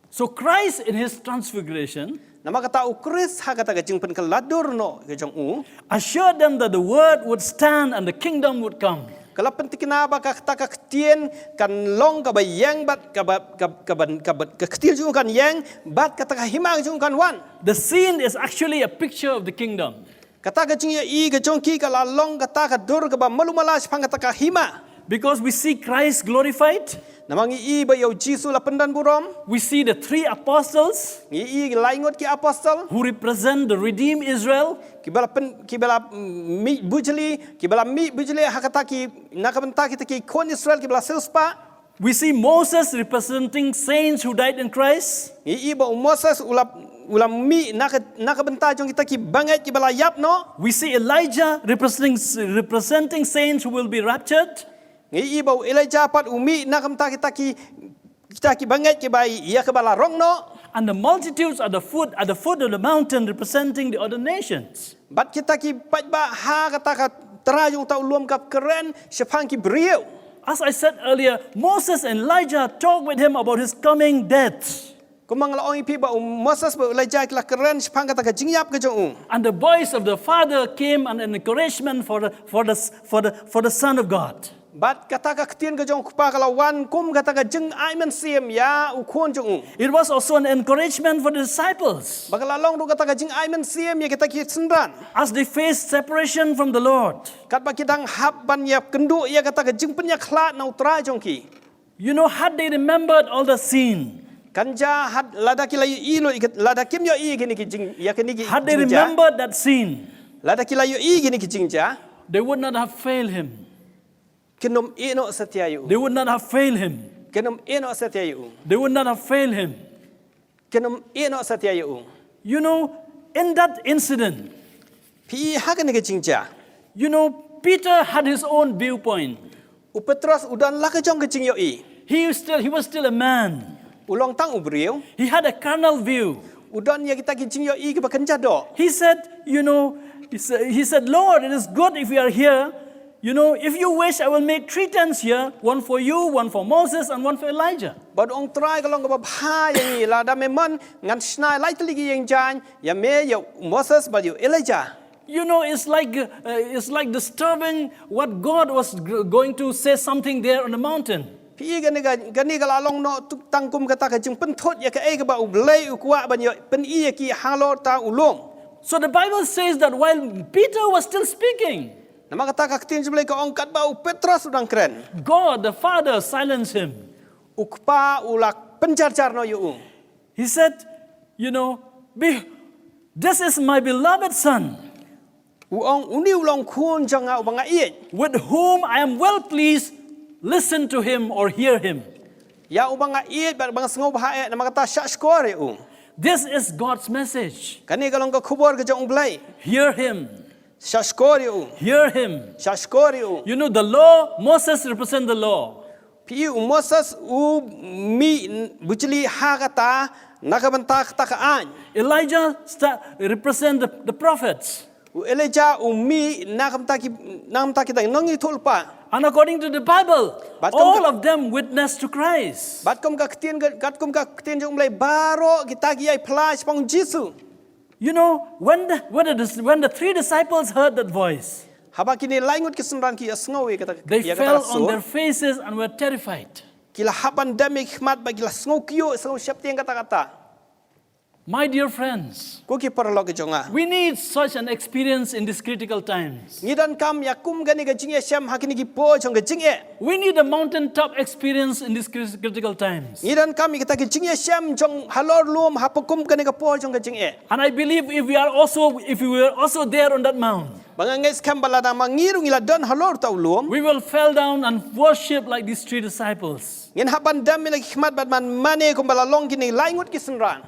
So Christ in his transfiguration Namar kata u Khrist ha kata ka jingpynkylla dur noh ka jong u assured them that the word would stand and the kingdom would come. Ka la pynthikna ba kata ka ktien kan long kaba ïeng bad kaba, kaba, kaba, kaba, ka ktien jong u kan ïeng bad kata ka hima jong u kan wan. The scene is actually a picture of the kingdom. Kata ka jingïohi ka jong ki ka la long kata ka dur kaba malu mala shaphang kata ka hima. Because we see Christ glorified. Namar ngi i ba ïa u Jisu la pyndon burom. We see the three apostles. Ngi i lai ngut ki apostol. Who represent the redeemed Israel. Kiba la pyn, kiba la mih bujli, kiba la mih bujli ha kata ki na ka bynta kita ki khun Israel kiba la siewspah. We see Moses representing saints who died in Christ. Ngi i ba u Moses u la, u la mih na ka, na ka bynta jong kita ki bangeit kiba la ïap noh. We see Elijah representing, representing saints who will be raptured. Ngi i ba u Elijah pat u mih na ka bynta kita ki, kita ki bangeit kiba ïa kiba la rong noh. And the multitudes at the foot, at the foot of the mountain representing the other nations. Bad kita ki paidbah ha kata ka trai jong uta u lum ka kren shaphang ki briew. As I said earlier, Moses and Elijah talked with him about his coming death. Kumba nga la ong ïa phi ba u Moses bad u Elijah ki la kren shaphang kata ka jingïap ka jong u. And the voice of the Father came and an encouragement for the, for the, for the, for the Son of God. Bad kata ka ktien ka jong u Kpa ka la wan kum kata ka jingai mynsiem ïa u khun jong u. It was also an encouragement for the disciples. Bad ka la long ruh kata ka jingai mynsiem ïa kita ki synran. As they faced separation from the Lord. Katba ki dang hap ban ïakynduh ïa kata ka jingpynïakhlad na u Trai jong ki. You know, had they remembered all the sin. Kan jia had lada ki la ïohi lut ïa ki, lada kim ïohi ïa kine ki jing, ïa kine ki jingjia. Had they remembered that sin. Lada ki la ïohi ïa kine ki jingjia. They would not have failed him. Kin ym ïehnoh satia ïa u. They would not have failed him. Kin ym ïehnoh satia ïa u. They would not have failed him. Kin ym ïehnoh satia ïa u. You know, in that incident, phi i ha kane ka jingjia. You know, Peter had his own viewpoint. U Petros u don la ka jong ka jingïohi. He was still, he was still a man. U long tang u briew. He had a carnal view. U don ïa kita ki jingïohi kiba kynja doh. He said, you know, he sa-, he said, "Lord, it is good if we are here." You know, if you wish, I will make three tents here, one for you, one for Moses, and one for Elijah. Bad u ong, Trai, ka long kaba bha ïa ngi, lada me mon, ngan shna lai tylli ki ïing jaiñ, ïa me, ïa u Moses bad ïa u Elijah. You know, it's like, uh, it's like disturbing what God was g- going to say something there on the mountain. Phi i kane ka, kane ka la long noh tang kum kata ka jingpynthut ïa kaei kaba U Blei u kwah ban ïoh pyni ïa ki halor uta u lum. So the Bible says that while Peter was still speaking, namar kata ka ktien jong U Blei ka ong katba u Petros u dang kren, God the Father silenced him. U Kpa u la pynjarjar noh ïa u. He said, you know, be, this is my beloved son. U ong, une u long khun jong nga uba nga ïeit, with whom I am well pleased, listen to him or hear him. Ïa uba nga ïeit bad uba nga sngewbha eh, namar kata shah shkor ïa u. This is God's message. Kane ka long ka khubor ka jong U Blei. Hear him. Shah shkor ïa u. Hear him. Shah shkor ïa u. You know, the law, Moses represent the law. Phi i u Moses u mih bujli ha kata na ka bynta kata ka aiñ. Elijah sta- represent the, the prophets. U Elijah u mih na ka bynta ki, na ka bynta kita ki nongïathuhlypa. And according to the Bible, all of them witness to Christ. Bad kum ka ktien, bad kum ka ktien jong U Blei, baroh kita ki ïai phla shaphang Jisu. You know, when the, when the, when the three disciples heard that voice, haba kine lai ngut ki synran ki ïa sngew ïa kata, they ïa kata fell on sur, their faces and were terrified. Ki la hap ban dem ïa ki khmat bad ki la sngew kyiuh, sngew sheptieng katta katta. My dear friends, ko ki paralok ki jong nga, we need such an experience in these critical times. Ngi donkam ïa kum kane ka jingïashem ha kine ki por jong ka jingeh. We need a mountaintop experience in these cri- critical times. Ngi donkam ïa kata ka jingïashem jong halor lum ha kum kane ka por jong ka jingeh. And I believe if we are also, if we were also there on that mount, ba nga ngeit skhem ba lada ma ngi ruh ngi la don halor uta u lum, we will fall down and worship like these three disciples. Ngin hap ban dem ïa la ki khmat bad ban mane kumba la long kine lai ngut ki synran.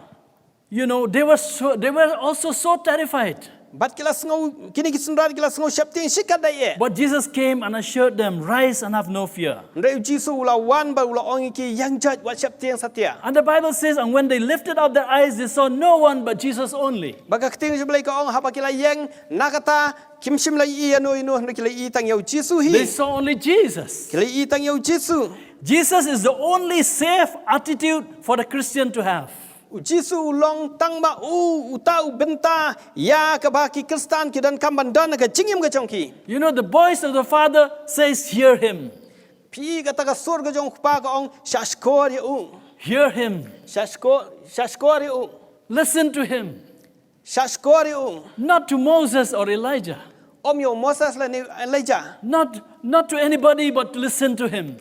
You know, they were so, they were also so terrified. Bad ki la sngew, kine ki synran ki la sngew sheptieng shikatdei eh. But Jesus came and assured them, "Rise and have no fear." Hynrei u Jisu u la wan bad u la ong ïa ki, ïeng joit, wat sheptieng satia. And the Bible says, "And when they lifted up their eyes, they saw no one but Jesus only." Bad ka ktien jong U Blei ka ong, haba ki la ïeng na kata, kim shym la ïohi ïano ïano, hynrei ki la ïohi tang ïa u Jisu hi. They saw only Jesus. Ki la ïohi tang ïa u Jisu. Jesus is the only safe attitude for the Christian to have. U Jisu u long tang ma u, uta u bynta ïa kaba ki Khristan ki donkam ban don ha ka jingim ka jong ki. You know, the voice of the Father says, "Hear him." Phi i kata ka sur ka jong U Kpa ka ong, shah shkor ïa u. Hear him. Shah shkor, shah shkor ïa u. Listen to him. Shah shkor ïa u. Not to Moses or Elijah. Ym ïa u Moses lane Elijah. Not, not to anybody, but to listen to him.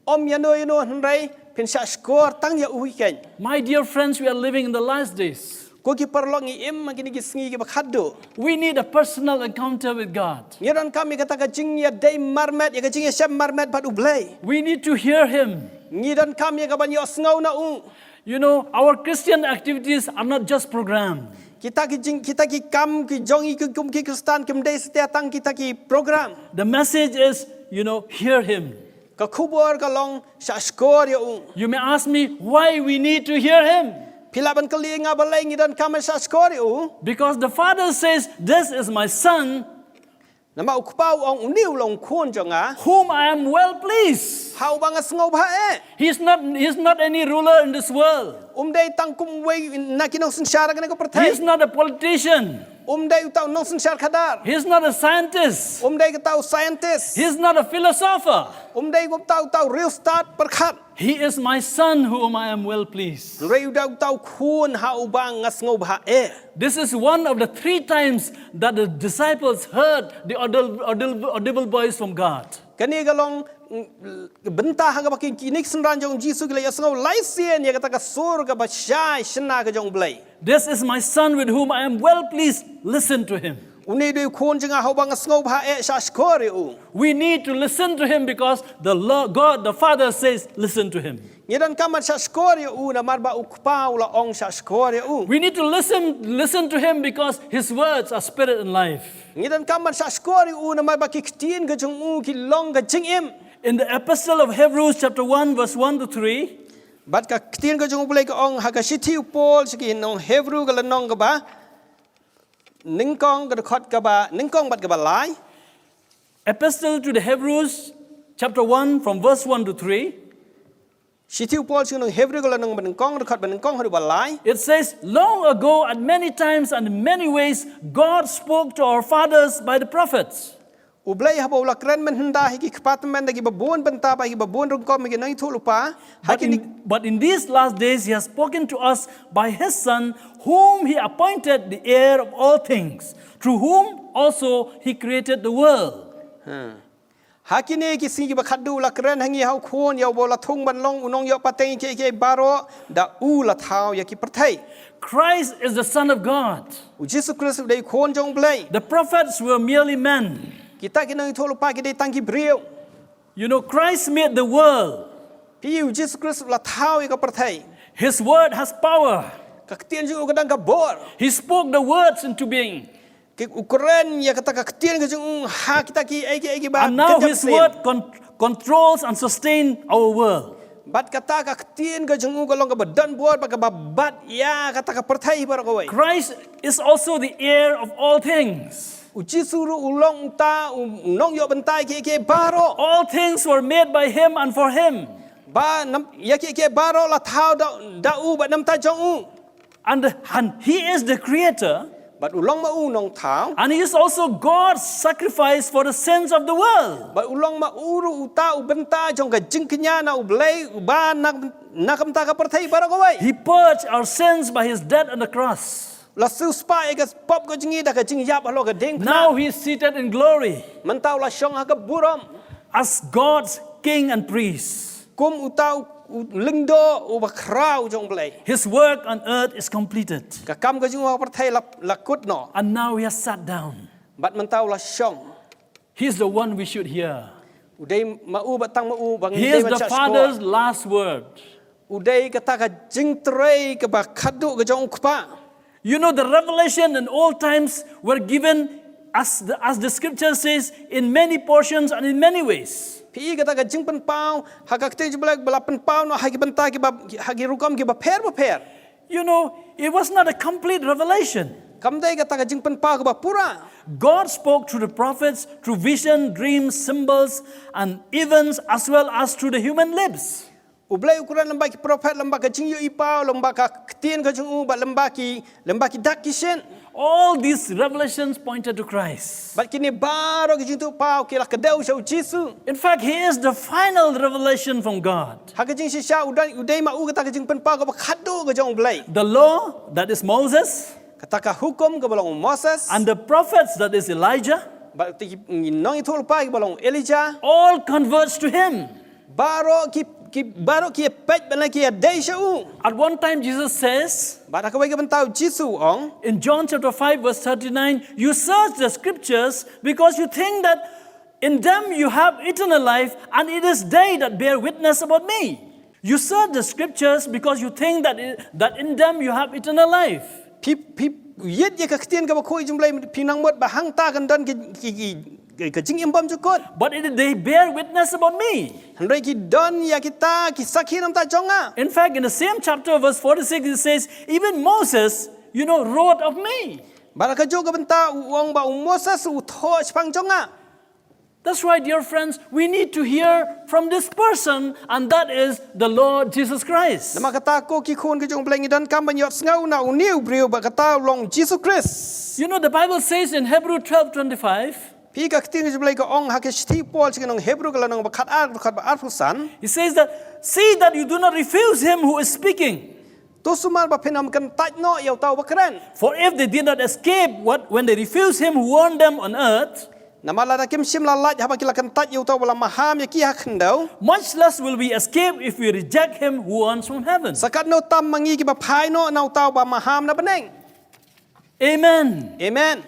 Ym ïano ïano, hynrei phin shah shkor tang ïa u hi keiñ. My dear friends, we are living in the last days. Ko ki paralok, ngi im ha kine ki sngi kiba khatduh. We need a personal encounter with God. Ngi donkam ïa kata ka jingïadei marmet, ïa ka jingïashem marmet bad U Blei. We need to hear him. Ngi donkam ïa ka ban ïohsngew na u. You know, our Christian activities are not just program. Kita ki jing, kita ki kam ki jong ngi ki kum ki Khristan kim dei satia tang kita ki program. The message is, you know, hear him. Ka khubor ka long, shah shkor ïa u. You may ask me why we need to hear him. Phi lah ban kylli nga balei ngi donkam ban shah shkor ïa u. Because the Father says, "This is my son." Namar U Kpa u ong, "Une u long u khun jong nga, whom I am well pleased." Ha uba nga sngewbha eh. He's not, he's not any ruler in this world. Um dei tang kum uwei na ki nongsynshar kane ka pyrthei. He's not a politician. Um dei uta u nongsynshar khadar. He's not a scientist. Um dei kata u scientist. He's not a philosopher. Um dei uta, uta u riewstad pyrkhat. He is my son whom I am well pleased. Hynrei u dei uta u khun ha uba nga sngewbha eh. This is one of the three times that the disciples heard the audible, audible, audible voice from God. Kane ka long, mm, bynta ha kaba ki, kine ki synran jong u Jisu ki la ïohsngew lai sien ïa kata ka sur kaba shai shynna ka jong U Blei. "This is my son with whom I am well pleased. Listen to him." Une u dei u khun jong nga ha uba nga sngewbha eh, shah shkor ïa u. We need to listen to him because the Lord, God the Father says, "Listen to him." Ngi donkam ban shah shkor ïa u namar ba U Kpa u la ong shah shkor ïa u. We need to listen, listen to him because his words are spirit and life. Ngi donkam ban shah shkor ïa u namar ba ki ktien ka jong u ki long ka jingim. In the Epistle of Hebrews chapter one verse one to three, bad ka ktien ka jong U Blei ka ong ha ka shithi u Paul sha ki nong Hebrew ka lynnong kaba nyngkong, ka dkhot kaba nyngkong bad kaba lai. Epistle to the Hebrews, chapter one, from verse one to three. Shithi u Paul sha ki nong Hebru ka lynnong ba nyngkong, dkhot ba nyngkong haduh ba lai. It says, "Long ago, at many times and in many ways, God spoke to our fathers by the prophets." U Blei haba u la kren mynhyndai ha ki kpa tymmen da kiba bun bynta, bad kiba bun rukom, ki nongïathuhlypa, ha But kine in, but in these last days, he has spoken to us by his Son, whom he appointed the heir of all things, through whom also he created the world. Ha kine ki sngi kiba khatduh u la kren ha ngi ha u Khun, ïa uba u la thung ban long u nongïoh pateng ïa kiei kiei baroh, da u la thaw ïa ki pyrthei. Christ is the Son of God. U Jisu Khrist u dei u Khun jong u Blei. The prophets were merely men. Kita ki nongïathuhlypa ki dei tang ki briew. You know, Christ made the world. Phi i, u Jisu Khrist u la thaw ïa ka pyrthei. His word has power. Ka ktien jong u ka don ka bor. He spoke the words into being. Ki, u kren ïa kata ka ktien ka jong u ha kita kiei kiei kiba And now his word con- controls and sustains our world. Bad kata ka ktien ka jong u ka long kaba don bor bad kaba bat ïa kata ka pyrthei baroh kawei. Christ is also the heir of all things. U Jisu ruh u long uta u nongïoh bynta ïa kiei kiei baroh. All things were made by him and for him. Ba nam, ïa kiei kiei baroh la thaw da, da u bad namar jong u. And, and he is the creator. Bad u long ma u u nongthaw. And he is also God's sacrifice for the sins of the world. Bad u long ma u ruh uta u bynta jong ka jingkñia na u Blei, uba na, na ka bynta ka pyrthei baroh kawei. He purged our sins by his death on the cross. La siewspah ïa ka pop ka jong ngi da ka jingïap halor ka diengphna. Now he is seated in glory. Mynta u la shong ha ka burom. As God's king and priest. Kum uta u, u lyngdoh uba khraw jong u Blei. His work on earth is completed. Ka kam ka jong u ha pyrthei la, la kut noh. And now he has sat down. Bad mynta u la shong. He is the one we should hear. U dei ma u bad tang ma u ba ngi dei ban shahshkor. He is the Father's last word. U dei kata ka jingtrei kaba khatduh ka jong u Kpa. You know, the revelation in old times were given, as the, as the scripture says, in many portions and in many ways. Phi i, kata ka jingpynpaw ha ka ktien jong u Blei ba la pynpaw noh ha ki bynta kiba, ha ki rukom kiba pher bapher. You know, it was not a complete revelation. Kam dei kata ka jingpynpaw kaba pura. God spoke through the prophets, through vision, dreams, symbols, and events, as well as through the human lips. U Blei u kren lyngba ki prophet, lyngba ka jingïohi paw, lyngba ka ktien ka jong u, bad lyngba ki, lyngba ki dak ki shin. All these revelations pointed to Christ. Bad kine baroh ki jingïathuhpaw ki la kdew sha u Jisu. In fact, he is the final revelation from God. Ha ka jingshisha u dei, u dei ma u kata ka jingpynpaw kaba khatduh ka jong u Blei. The law, that is Moses. Kata ka hukum kaba long u Moses. And the prophets, that is Elijah. Bad ki nongïathuhlypa kiba long u Elijah. All converge to him. Baroh ki, ki, baroh ki peit bad ki ïadei sha u. At one time Jesus says, Bad ha kawei ka bynta u Jisu u ong. In John chapter five verse thirty-nine, "You search the scriptures because you think that in them you have eternal life, and it is they that bear witness about me." You search the scriptures because you think that i-, that in them you have eternal life. Phi, phi ïeit ïa ka ktien kaba khuid jong u Blei, phi nang mut ba hangta kan don ki, ki, ki, ka jingim bymjukut. But it, they bear witness about me. Hynrei ki don ïa kita ki sakhi namar jong nga. In fact, in the same chapter, verse forty-six, it says, "Even Moses, you know, wrote of me." Bad ha kajuh ka bynta u ong ba u Moses u thoh shaphang jong nga. That's why, dear friends, we need to hear from this person, and that is the Lord Jesus Christ. Namar kata ko ki khun ki jong u Blei, ngi donkam ban ïohsngew na une u briew, bad kata u long Jisu Khrist. You know, the Bible says in Hebrew twelve twenty-five, Phi i, ka ktien jong u Blei ka ong ha ka shithi u Paul sha ki nong Hebru ka lynnong ba khatar, dkhot ba arphew san. He says that, "See that you do not refuse him who is speaking." To sumar ba phin ym kyntait noh ïa uta uba kren. For if they did not escape what, when they refused him who warned them on earth, Namar lada kim shym la lait haba ki la kyntait ïa uta uba la maham ïa ki ha khyndew, much less will we escape if we reject him who warns from heaven. Sa katno tam ma ngi kiba phai noh na uta uba maham na bneng. Amen. Amen.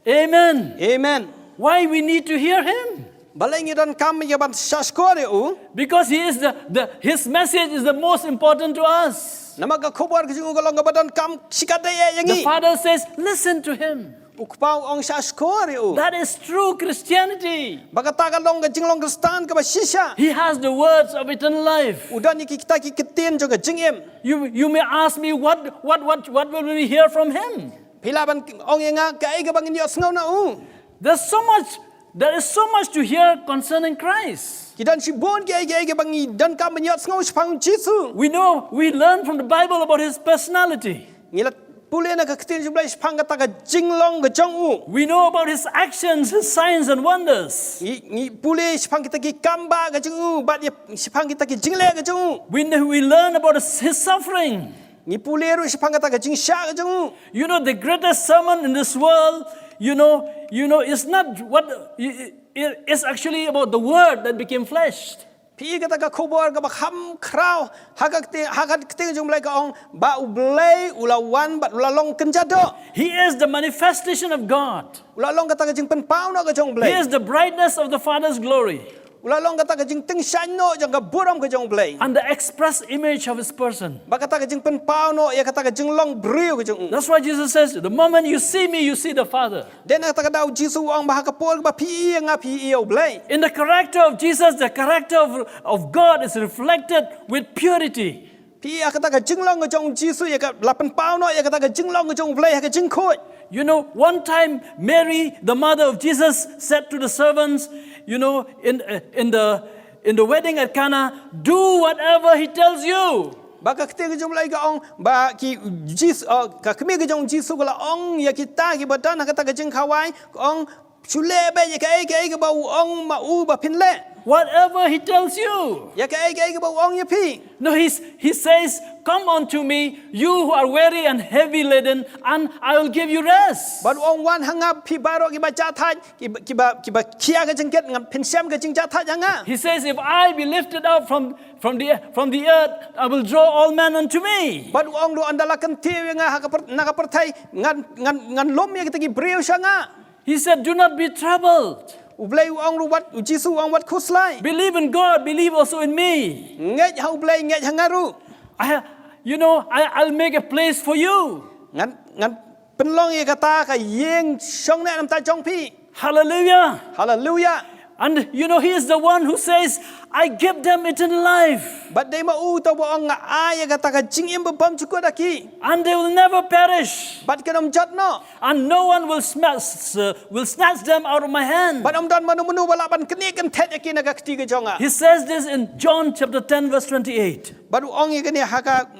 Amen. Amen. Why we need to hear him? Balei ngi donkam ïa ban shahshkor ïa u? Because he is the, the, his message is the most important to us. Namar ka khubor ka jong u ka long kaba donkam shikatdei ïa ngi. The Father says, "Listen to him." U Kpa u ong, "Shahshkor ïa u." That is true Christianity. Bad kata ka long ka jinglong Khristan kaba shisha. He has the words of eternal life. U don ïa kita ki ktien jong ka jingim. You, you may ask me, "What, what, what, what will we hear from him?" Phi lah ban ong ïa nga, kaei kaba ngin ïohsngew na u? There's so much There is so much to hear concerning Christ. Ki don shibun kiei kiei kiba ngi donkam ban ïohsngew shaphang Jisu. We know, we learn from the Bible about his personality. Ngi la pule na ka ktien jong U Blei shaphang kata ka jinglong ka jong u. We know about his actions, his signs and wonders. Ngi, ngi pule shaphang kita ki kam ba ka jong u, bad ïa shaphang kita ki jingleh ka jong u. We know, we learn about his, his suffering. Ngi pule ruh shaphang kata ka jingshah ka jong u. You know, the greatest sermon in this world, you know, you know, is not what i- i- is actually about the word that became flesh. Phi i kata ka khubor kaba kham khraw, ha ka kti-, ha ka ktien jong U Blei ka ong ba U Blei u la wan bad u la long kynja doh. He is the manifestation of God. U la long kata ka jingpynpaw noh ka jong U Blei. He is the brightness of the Father's glory. U la long kata ka jingtyngshaiñ noh jong ka burom ka jong U Blei. And the express image of his person. Bad kata ka jingpynpaw noh ïa kata ka jinglong briew ka jong u. That's why Jesus says, "The moment you see me, you see the Father." Dei na kata ka daw Jisu u ong ba ha ka por ba phi i ïa nga phi i ïa U Blei. In the character of Jesus, the character of, of God is reflected with purity. Phi i ha kata ka jinglong ka jong Jisu ïa ka la pynpaw noh ïa kata ka jinglong ka jong U Blei ha ka jingkhuid. You know, one time Mary, the mother of Jesus, said to the servants, you know, in, uh, in the, in the wedding at Cana, "Do whatever he tells you." Bad ka ktien ka jong U Blei ka ong ba ki Jis-, uh, ka kmie ka jong Jisu ka la ong ïa kita kiba don ha kata ka jingkhawai, ka ong, "Shu leh beit ïa kaei kaei kaba u ong ma u ba phin leh." Whatever he tells you. Ïa kaei kaei kaba u ong ïa phi. No, he's, he says, "Come unto me, you who are weary and heavy laden, and I will give you rest." Bad u ong, "Wan ha nga phi baroh kiba jah thait, kiba, kiba, kiba khia ka jingkit, ngan phin shem ka jingjah thait ha nga." He says, "If I be lifted up from, from the, from the earth, I will draw all men unto me." Bad u ong ruh, "Ynda la kyntiew ïa nga ha ka pyrth-, na ka pyrthei, ngan, ngan, ngan lum ïa kita ki briew sha nga." He said, "Do not be troubled." U Blei u ong ruh, wat, u Jisu u ong, wat khuslai. "Believe in God, believe also in me." Ngeit ha U Blei, ngeit ha nga ruh. I ha-, you know, I, I'll make a place for you. Ngan, ngan pynlong ïa kata ka ïing shongneh namar jong phi. Hallelujah. Hallelujah. And you know, he is the one who says, "I give them eternal life." Bad dei ma u uta uba ong, nga ai ïa kata ka jingim ba bymjukut ha ki. "And they will never perish." Bad kin ym jot noh. "And no one will sma-, s-, will snatch them out of my hand." Bad ym don mano mano ba lah ban knieh kynthet ïa ki na ka kti ka jong nga. He says this in John chapter ten, verse twenty-eight. Bad u ong ïa kane ha ka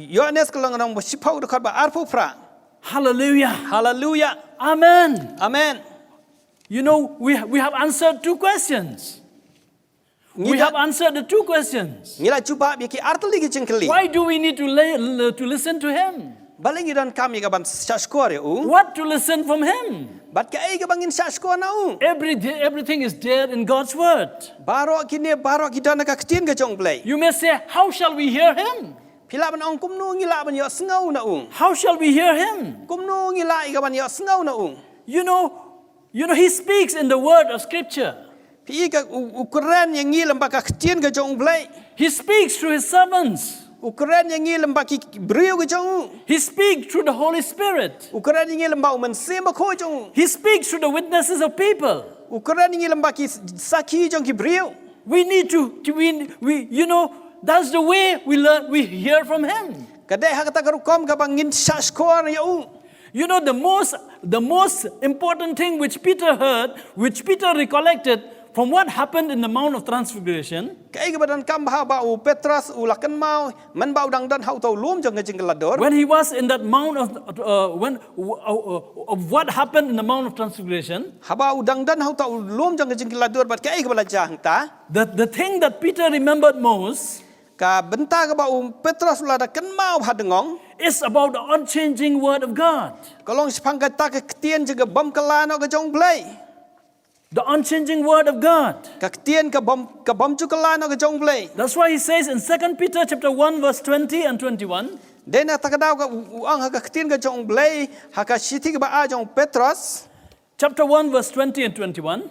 Ïoannis ka lynnong ba shiphew dkhot ba arphew phra. Hallelujah. Hallelujah. Amen. Amen. You know, we, we have answered two questions. We have answered the two questions. Ngi la jubab ïa ki artylli ki jingkylli. Why do we need to li-, to listen to him? Balei ngi donkam ïa ka ban shahshkor ïa u? What to listen from him? Bad kaei kaba ngin shahshkor na u? Every day, everything is there in God's word. Baroh kine, baroh ki don ha ka ktien ka jong U Blei. You may say, "How shall we hear him?" Phi lah ban ong, kumno ngi lah ban ïohsngew na u? How shall we hear him? Kumno ngi lah ïa ka ban ïohsngew na u? You know, you know, he speaks in the word of scripture. Phi i ka u, u kren ïa ngi lyngba ka ktien ka jong U Blei. He speaks through his servants. U kren ïa ngi lyngba ki briew ka jong u. He speaks through the Holy Spirit. U kren ïa ngi lyngba u Mynsiem Bakhuid jong u. He speaks through the witnesses of people. U kren ïa ngi lyngba ki sakhi jong ki briew. We need to, to we, we, you know, that's the way we learn, we hear from him. Ka dei ha kata ka rukom kaba ngin shahshkor ïa u. You know, the most, the most important thing which Peter heard, which Peter recollected from what happened in the Mount of Transfiguration, kaei kaba donkam bha ba u Petros u la kynmaw mynba u dang don ha uta u lum jong ka jingkylla dur. When he was in that mount of, uh, when, uh, uh, of what happened in the Mount of Transfiguration, haba u dang don ha uta u lum jong ka jingkylla dur bad kaei kaba la jia hangta. The, the thing that Peter remembered most, ka bynta kaba u Petros u la da kynmaw bha dngong, is about the unchanging word of God. Ka long shaphang kata ka ktien jong ka bym kylla noh ka jong U Blei. The unchanging word of God. Ka ktien ka bym, ka bym ju kylla noh ka jong U Blei. That's why he says in Second Peter chapter one verse twenty and twenty-one. Dei na kata ka daw ka u, u ong ha ka ktien ka jong U Blei ha ka shithi kaba ar jong u Petros. Chapter one verse twenty and twenty-one.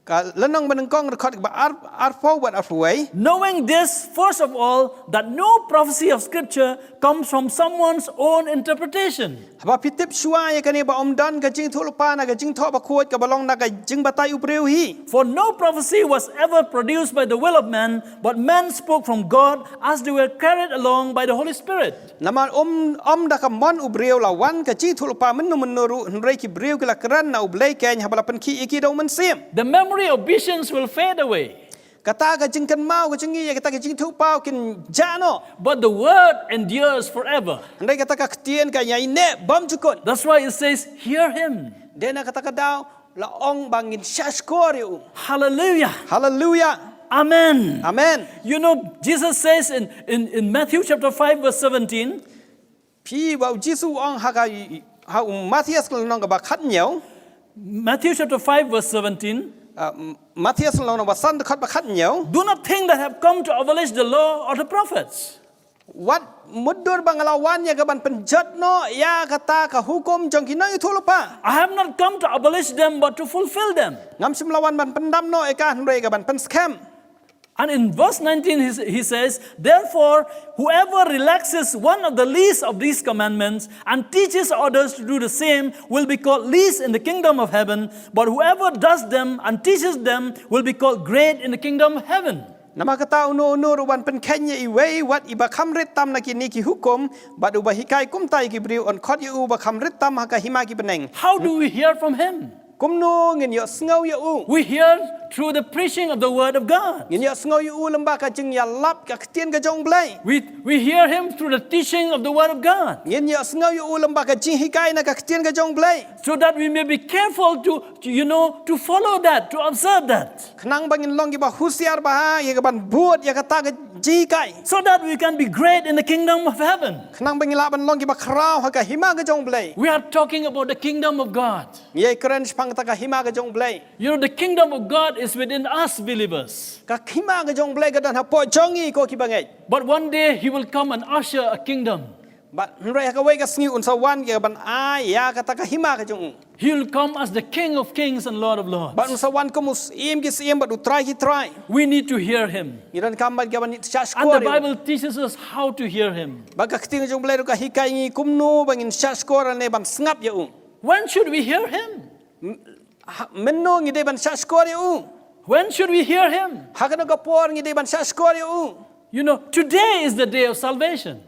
Ka lynnong ba nyngkong, dkhot ba ar, arphew bad arphew wei. Knowing this, first of all, that no prophecy of Scripture comes from someone's own interpretation. Haba phi tip shuwa ïa kane ba ym don ka jingïathuhlypa na ka jingthoh bakhuid kaba long na ka jingbatai u briew hi. For no prophecy was ever produced by the will of man, but man spoke from God as they were carried along by the Holy Spirit. Namar ym, ym da ka mon u briew la wan ka jingïathuhlypa mynno mynno ruh, hynrei ki briew ki la kren na U Blei keiñ haba la pynkhih ïa ki da U Mynsiem. The memory of visions will fade away. Kata ka jingkynmaw ka jingïohi ïa kata ka jingïathuhpaw kin jah noh. But the word endures forever. Hynrei kata ka ktien ka ïaineh bymjukut. That's why it says, "Hear him." Dei na kata ka daw la ong ba ngin shahshkor ïa u. Hallelujah. Hallelujah. Amen. Amen. You know, Jesus says in, in, in Matthew chapter five, verse seventeen, Phi ba u Jisu u ong ha ka, ha u Mathaios ka lynnong kaba khathynñiew. Matthew chapter five, verse seventeen. Ah, M-, Mathaios ka lynnong ba san, dkhot ba khathynñiew. Do not think that I have come to abolish the law or the prophets. Wat mutdur ba nga la wan ïa ka ban pynjot noh ïa kata ka hukum jong ki nongïathuhlypa. I have not come to abolish them, but to fulfill them. Ngam shym la wan ban pyndam noh ïa ka, hynrei ka ban pynskhem. And in verse nineteen, he, he says, "Therefore, whoever relaxes one of the least of these commandments and teaches others to do the same will be called least in the kingdom of heaven, but whoever does them and teaches them will be called great in the kingdom of heaven." Namar kata, uno uno ruh uban pynkheiñ ïa iwei wat iba kham rit tam na kine ki hukum, bad uba hikai kumta ïa ki briew, yn khot ïa u ba kham rit tam ha ka hima ki bneng. How do we hear from him? Kumno ngin ïohsngew ïa u? We hear through the preaching of the word of God. Ngin ïohsngew ïa u lyngba ka jingïalap ka ktien ka jong U Blei. We, we hear him through the teaching of the word of God. Ngin ïohsngew ïa u lyngba ka jinghikai na ka ktien ka jong U Blei. So that we may be careful to, to, you know, to follow that, to observe that. Khnang ba ngin long kiba husiar bha ïa ka ban bud ïa kata ka jinghikai. So that we can be great in the kingdom of heaven. Khnang ba ngin lah ban long kiba khraw ha ka hima ka jong U Blei. We are talking about the kingdom of God. Ngi ïakren shaphang kata ka hima ka jong U Blei. You know, the kingdom of God is within us believers. Ka hima ka jong U Blei ka don hapoh jong ngi ko kiba ngeit. But one day he will come and usher a kingdom. Bad hynrei ha kawei ka sngi un sa wan ïa ban ai ïa kata ka hima ka jong u. He will come as the King of kings and Lord of lords. Bad un sa wan kum u Syiem ki syiem bad u Trai ki trai. We need to hear him. Ngi donkam bad ka ban shahshkor ïa u. And the Bible teaches us how to hear him. Bad ka ktien jong U Blei ruh ka hikai ngi kumno ba ngin shahshkor ne ban sngap ïa u. When should we hear him? M-, ha, mynno ngi dei ban shahshkor ïa u? When should we hear him? Ha kano ka por ngi dei ban shahshkor ïa u? You know, today is the day of salvation.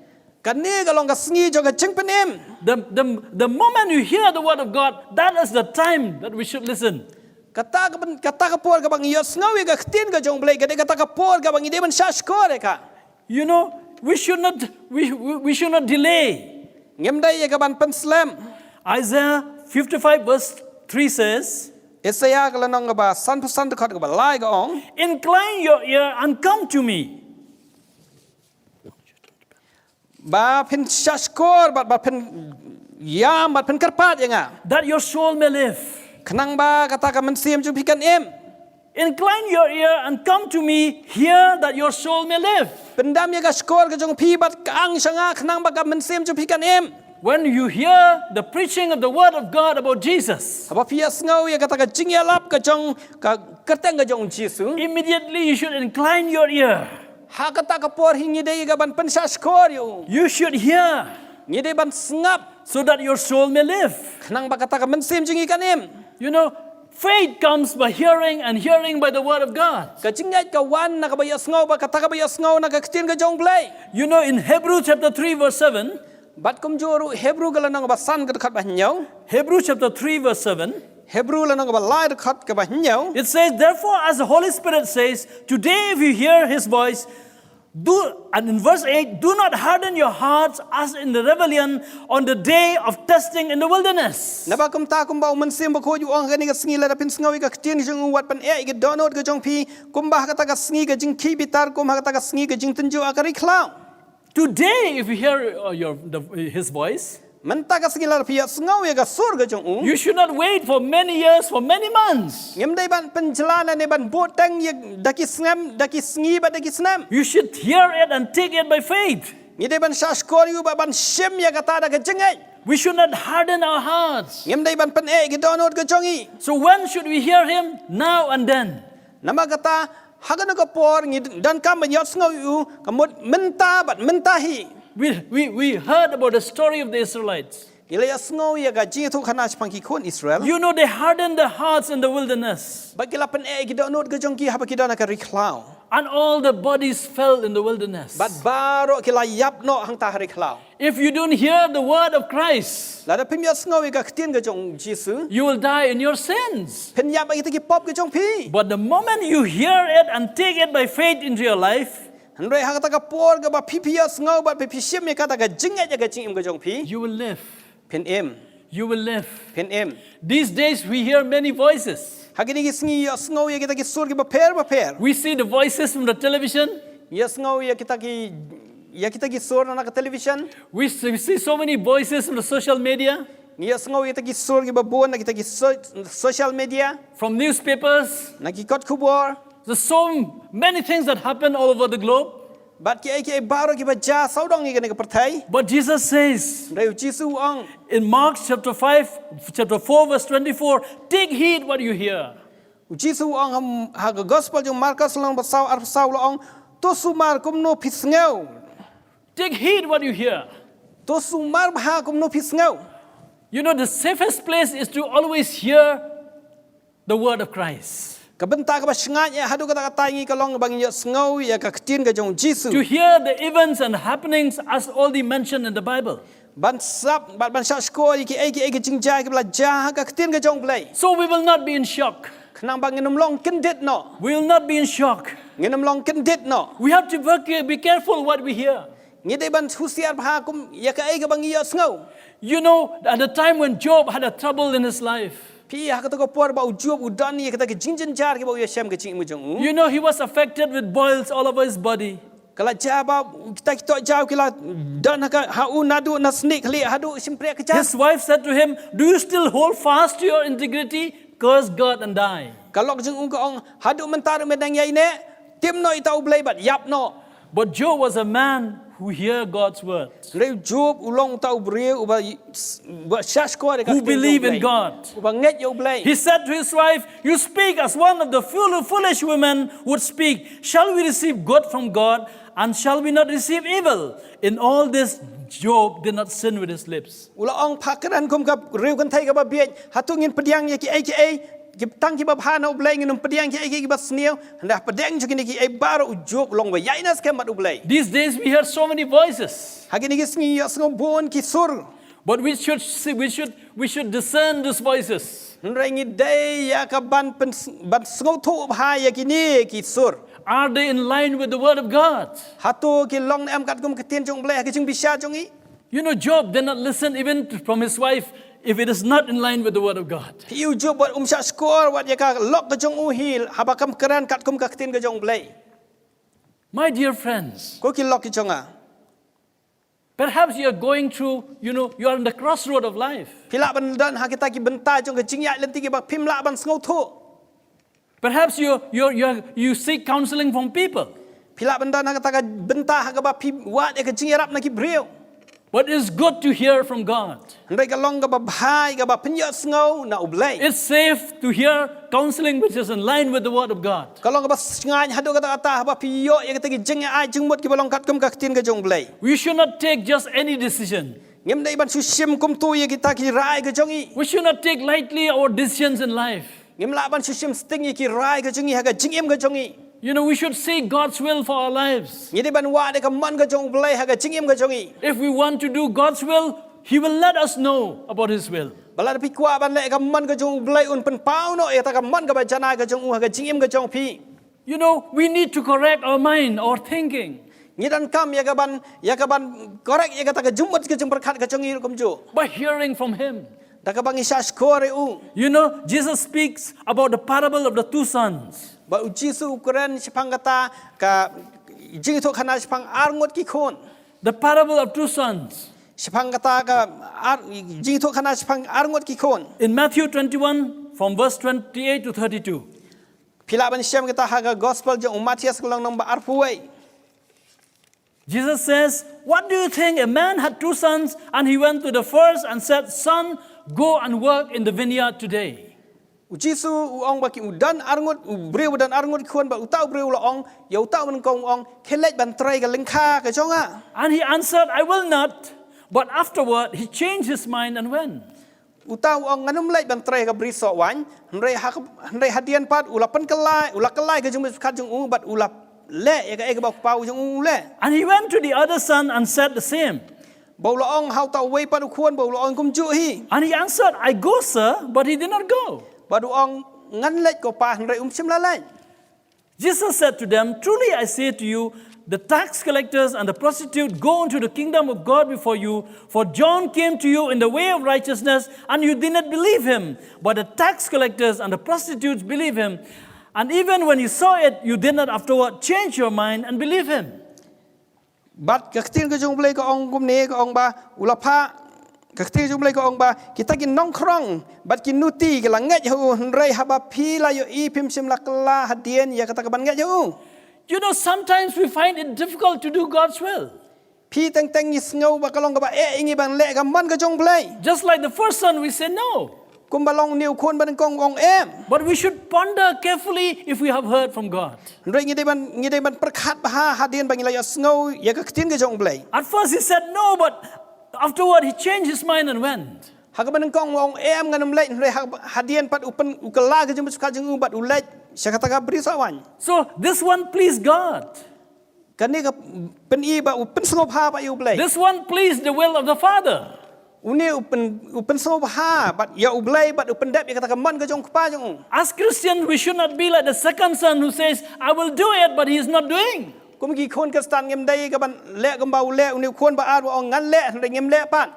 Kane ka long ka sngi jong ka jingpynim. The, the, the moment you hear the word of God, that is the time that we should listen. Kata ka pyn-, kata ka por kaba ngi ïohsngew ïa ka ktien ka jong U Blei, ka dei kata ka por kaba ngi dei ban shahshkor ïa ka. You know, we should not, we, we, we should not delay. Ngim dei ïa ka ban pynslem. Isaiah fifty-five verse three says, Isaiah ka lynnong kaba sanphew san, dkhot kaba lai ka ong, "Incline your ear and come to me." Ba phin shahshkor, bad ba phin ïam, bad phin kyrpad ïa nga. That your soul may live. Khnang ba kata ka mynsiem jong phi kan im. Incline your ear and come to me, hear that your soul may live. Pyndam ïa ka shkor ka jong phi bad kyrshan sha nga, khnang ba ka mynsiem jong phi kan im. When you hear the preaching of the word of God about Jesus, haba phi ïohsngew ïa kata ka jingïalap ka jong ka kyrteng ka jong Jisu, immediately you should incline your ear. Ha kata ka por hi ngi dei ka ban pynshahshkor ïa u. You should hear. Ngi dei ban sngap. So that your soul may live. Khnang ba kata ka mynsiem jong ngi kan im. You know, faith comes by hearing and hearing by the word of God. Ka jingngeit ka wan na kaba ïohsngew bad kata kaba ïohsngew na ka ktien ka jong U Blei. You know, in Hebrew chapter three verse seven, Bad kumjuh ruh Hebru ka lynnong ba san ka dkhot ba hynñiew. Hebrew chapter three verse seven. Hebru lynnong ba lai dkhot kaba hynñiew. It says, "Therefore, as the Holy Spirit says, today if you hear his voice, do," and in verse eight, "Do not harden your hearts as in the rebellion on the day of testing in the wilderness." Naba kumta kumba U Mynsiem Bakhuid u ong ha kane ka sngi, lada phin sngew ïa ka ktien jong u, wat pyneh ïa ka dohnud ka jong phi, kumba ha kata ka sngi ka jingkhih bitar, kum ha kata ka sngi ka jingtynjuh ha ka ri khlaw. Today, if you hear, uh, your, the, his voice, mynta ka sngi lada phi ïohsngew ïa ka sur ka jong u, you should not wait for many years, for many months. Ngim dei ban pynjlan ne ban bud teng ïa da ki snem, da ki sngi bad da ki snem. You should hear it and take it by faith. Ngi dei ban shahshkor ïa u bad ban shim ïa kata da ka jingngeit. We should not harden our hearts. Ngim dei ban pyneh ki dohnud ka jong ngi. So when should we hear him? Now and then. Namar kata, ha kano ka por ngi donkam ban ïohsngew ïa u, ka mut mynta bad mynta hi. We, we, we heard about the story of the Israelites. Ngi la ïohsngew ïa ka jingïathuhkhana shaphang ki khun Israel. You know, they hardened their hearts in the wilderness. Bad ki la pyneh ki dohnud ka jong ki haba ki don ha ka ri khlaw. And all the bodies fell in the wilderness. Bad baroh ki la ïap noh hangta ha ri khlaw. If you don't hear the word of Christ, lada phim ïohsngew ïa ka ktien ka jong Jisu, you will die in your sins. Phin ïap ha kita ki pop ka jong phi. But the moment you hear it and take it by faith into your life, hynrei ha kata ka por kaba phi phi ïohsngew bad phi phi shim ïa kata ka jingngeit ha ka jingim ka jong phi, you will live. Phin im. You will live. Phin im. These days we hear many voices. Ha kine ki sngi ïohsngew ïa kita ki sur kiba pher ba pher. We see the voices from the television. Ïohsngew ïa kita ki, ïa kita ki sur na ka television. We see, we see so many voices from the social media. Ïohsngew ïa kita ki sur kiba bun na kita ki so-, social media. From newspapers. Na ki kot khubor. There's so many things that happen all over the globe. Bad kiei kiei baroh kiba jia sawdong ïa kane ka pyrthei. But Jesus says, hynrei u Jisu u ong, in Mark chapter five, chapter four, verse twenty-four, "Take heed what you hear." U Jisu u ong ha, ha ka gospel jong Markos lynnong ba saw arphew saw u la ong, to sumar kumno phi sngew. Take heed what you hear. To sumar bha kumno phi sngew. You know, the safest place is to always hear the word of Christ. Ka bynta kaba shngaiñ ïa haduh katta katta ïa ngi ka long ba ngin ïohsngew ïa ka ktien ka jong u Jisu. To hear the events and happenings as already mentioned in the Bible. Ban sap, ban, ban shah shkor ïa kiei kiei ki jingjia kiba la jia ha ka ktien ka jong u Blei. So we will not be in shock. Khnang ba ngin ym long kyndit noh. We will not be in shock. Ngin ym long kyndit noh. We have to be, be careful what we hear. Ngi dei ban husiar bha kum ïa kaei kaba ngi ïohsngew. You know, at the time when Job had a trouble in his life, phi i ha kata ka por ba u Job u don ïa kata ka jingjynjar kiba u ïashem ka jingim ka jong u. You know, he was affected with boils all over his body. Ka la jia ba kita ki tohjaw ki la don ha ka, ha u naduh na snieh khlieh haduh shympriah ka jar. His wife said to him, "Do you still hold fast to your integrity? Curse God and die." Ka lok jong u ka ong, haduh mynta ruh me dang ïaineh, tim noh ïa uta u Blei bad ïap noh. But Job was a man who hear God's word. Hynrei u Job u long uta u briew uba, uba shah shkor ïa ka ktien jong u Blei. Who believe in God. Uba ngeit ïa u Blei. He said to his wife, "You speak as one of the fool-, foolish women would speak. Shall we receive good from God, and shall we not receive evil?" In all this, Job did not sin with his lips. U la ong, pha kren kum ka riew kynthei kaba bieit, hato ngin pdiang ïa kiei kiei, ki tang kiba bha na u Blei, ngin ym pdiang kiei kiei kiba sniew. Hynrei hapdeng jong kine kiei baroh u Job u long ba ïaineh skhem bad u Blei. These days we hear so many voices. Ha kine ki sngi ïohsngew bun ki sur. But we should see, we should, we should discern these voices. Hynrei ngi dei ïa ka ban pyn-, ban sngewthuh bha ïa kine ki sur. Are they in line with the word of God? Hato ki long ne em katkum ka ktien jong u Blei ha ka jingbishar jong ngi? You know, Job did not listen even to, from his wife if it is not in line with the word of God. Phi i u Job wat um shah shkor wat ïa ka lok ka jong u hi haba kam kren katkum ka ktien ka jong u Blei. My dear friends, ko ki lok ki jong nga. Perhaps you are going through, you know, you are in the crossroad of life. Phi lah ban don ha kita ki bynta jong ka jingïaid lynti kiba phim lah ban sngewthuh. Perhaps you, you, you, you seek counseling from people. Phi lah ban don ha kata ka bynta ha kaba phi wad ïa ka jingïarap na ki briew. But it's good to hear from God. Hynrei ka long kaba bha ïa kaba pynïohsngew na u Blei. It's safe to hear counseling which is in line with the word of God. Ka long kaba shngaiñ haduh katta katta haba phi ïoh ïa kita ki jingai jingmut kiba long katkum ka ktien ka jong u Blei. We should not take just any decision. Ngim dei ban shu shim kumto ïa kita ki rai ka jong ngi. We should not take lightly our decisions in life. Ngim lah ban shu shim sting ïa ki rai ka jong ngi ha ka jingim ka jong ngi. You know, we should seek God's will for our lives. Ngi dei ban wad ïa ka mon ka jong u Blei ha ka jingim ka jong ngi. If we want to do God's will, He will let us know about His will. Ba lada phi kwah ban leh ka mon ka jong u Blei un pynpaw noh ïa kata ka mon kaba janai ka jong u ha ka jingim ka jong phi. You know, we need to correct our mind, our thinking. Ngi donkam ïa ka ban, ïa ka ban correct ïa kata ka jingmut ka jingpyrkhat ka jong ngi ruh kumjuh. By hearing from Him. Da kaba ngi shah shkor ïa u. You know, Jesus speaks about the parable of the two sons. Ba u Jisu u kren shaphang kata ka jingïathuhkhana shaphang ar ngut ki khun. The parable of two sons. Shaphang kata ka ar, jingïathuhkhana shaphang ar ngut ki khun. In Matthew twenty-one, from verse twenty-eight to thirty-two. Phi lah ban shem kata ha ka gospel jong u Mathaios ka lynnong ba arphew wei. Jesus says, "What do you think? A man had two sons, and he went to the first and said, 'Son, go and work in the vineyard today.'" U Jisu u ong ba ki u don arngut, u briew u don arngut khun, bad uta u briew u la ong ïa uta u nyngkong, u ong, "Khie leit ban trei ka lyngkha ka jong nga." And he answered, "I will not." But afterward, he changed his mind and went. Uta u ong, "Ngan ym leit ban trei ka bri soh waiñ." Hynrei ha, hynrei hadien pat u la pynkylla, u la kylla ïa ka jingmut jingpyrkhat jong u, bad u la leh ïa kaei kaba u kpa u jong u u leh. And he went to the other son and said the same. Bad u la ong ha uta uwei pat u khun, bad u la ong kumjuh hi. And he answered, "I go, sir," but he did not go. Bad u ong, "Ngan leit ko pa," hynrei um shym la leit. Jesus said to them, "Truly I say to you, the tax collectors and the prostitutes go into the kingdom of God before you. For John came to you in the way of righteousness, and you did not believe him. But the tax collectors and the prostitutes believe him. And even when you saw it, you did not afterward change your mind and believe him." Bad ka ktien ka jong U Blei ka ong kumne, ka ong ba, u la phah, ka ktien ka jong U Blei ka ong ba, "Kita ki nongkhrong bad ki nuti ki la ngeit ha u, hynrei haba phi la ïohi phim shym la kylla hadien ïa kata kaban ngeit ha u." You know, sometimes we find it difficult to do God's will. Phi teng teng ngi sngew ba ka long kaba eh ïa ngi ban leh ka mon ka jong U Blei. Just like the first son, we say no. Kumba long une u khun ba nyngkong u ong em. But we should ponder carefully if we have heard from God. Hynrei ngi dei ban, ngi dei ban pyrkhat bha hadien ba ngi la ïohsngew ïa ka ktien ka jong U Blei. At first he said no, but afterward he changed his mind and went. Ha kaba nyngkong u ong em, ngan ym leit, hynrei ha, hadien pat u pyn, u kylla ka jingmut jingpyrkhat jong u bad u leit sha kata ka bri soh waiñ. So this one pleased God. Kane ka pyni ba u pynsngewbha bha ïa U Blei. This one pleased the will of the Father. Une u pyn, u pynsngewbha bad ïa U Blei bad u pyndep ïa kata ka mon ka jong u kpa jong u. As Christians, we should not be like the second son who says, "I will do it," but he is not doing. Kum ki khun Khristan ngim dei ka ban leh kumba u leh une u khun ba ar, ba ong ngan leh, hynrei ngim leh pat.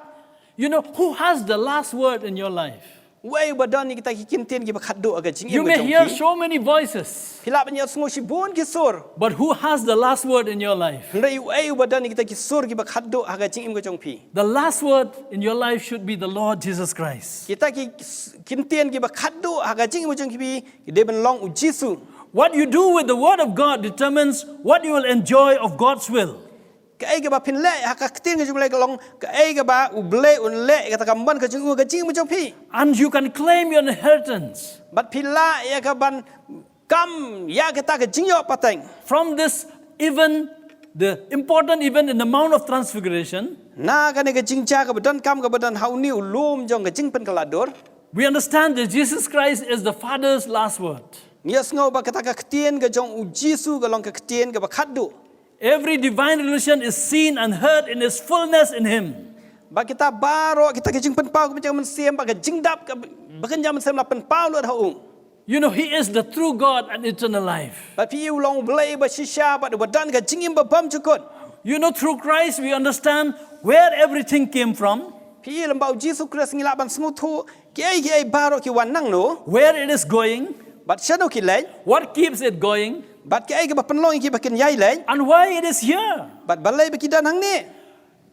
You know, who has the last word in your life? Uei uba don ïa kita ki ktien kiba khatduh ha ka jingim ka jong phi? You may hear so many voices. Phi lah ban ïohsngew shibun ki sur. But who has the last word in your life? Hynrei uei uba don ïa kita ki sur kiba khatduh ha ka jingim ka jong phi? The last word in your life should be the Lord Jesus Christ. Kita ki s-, ki ktien kiba khatduh ha ka jingim ka jong phi, ki dei ban long U Jisu. What you do with the word of God determines what you will enjoy of God's will. Kaei kaba phin leh ha ka ktien ka jong U Blei ka long kaei kaba U Blei un leh ïa kata ka mon ka jong u ha ka jingim ka jong phi. And you can claim your inheritance. Bad phi lah ïa ka ban kam ïa kata ka jingïoh pateng. From this event, the important event in the Mount of Transfiguration, na kane ka jingjia kaba donkam kaba don ha une u lum jong ka jingpynkylla dur, we understand that Jesus Christ is the Father's last word. Ngi ïohsngew ba kata ka ktien ka jong U Jisu ka long ka ktien kaba khatduh. Every divine revelation is seen and heard in its fullness in him. Ba kita baroh, kita ki jingpynpaw ka jingmynsiem, ba ka jingdap ka, ba ka jingmynsiem la pynpaw lut ha u. You know, he is the true God and eternal life. Ba phi i u long U Blei ba shisha, ba, ba don ka jingim ba bymjukut. You know, through Christ we understand where everything came from. Phi i lem bad U Jisu Khrist ngi lah ban sngewthuh kiei kiei baroh ki wan nangno. Where it is going. Bad shano ki leit. What keeps it going. Bad kiei kiba pynlong ïa ki ba kin ïai leit. And why it is here. Bad balei ba ki don hangne.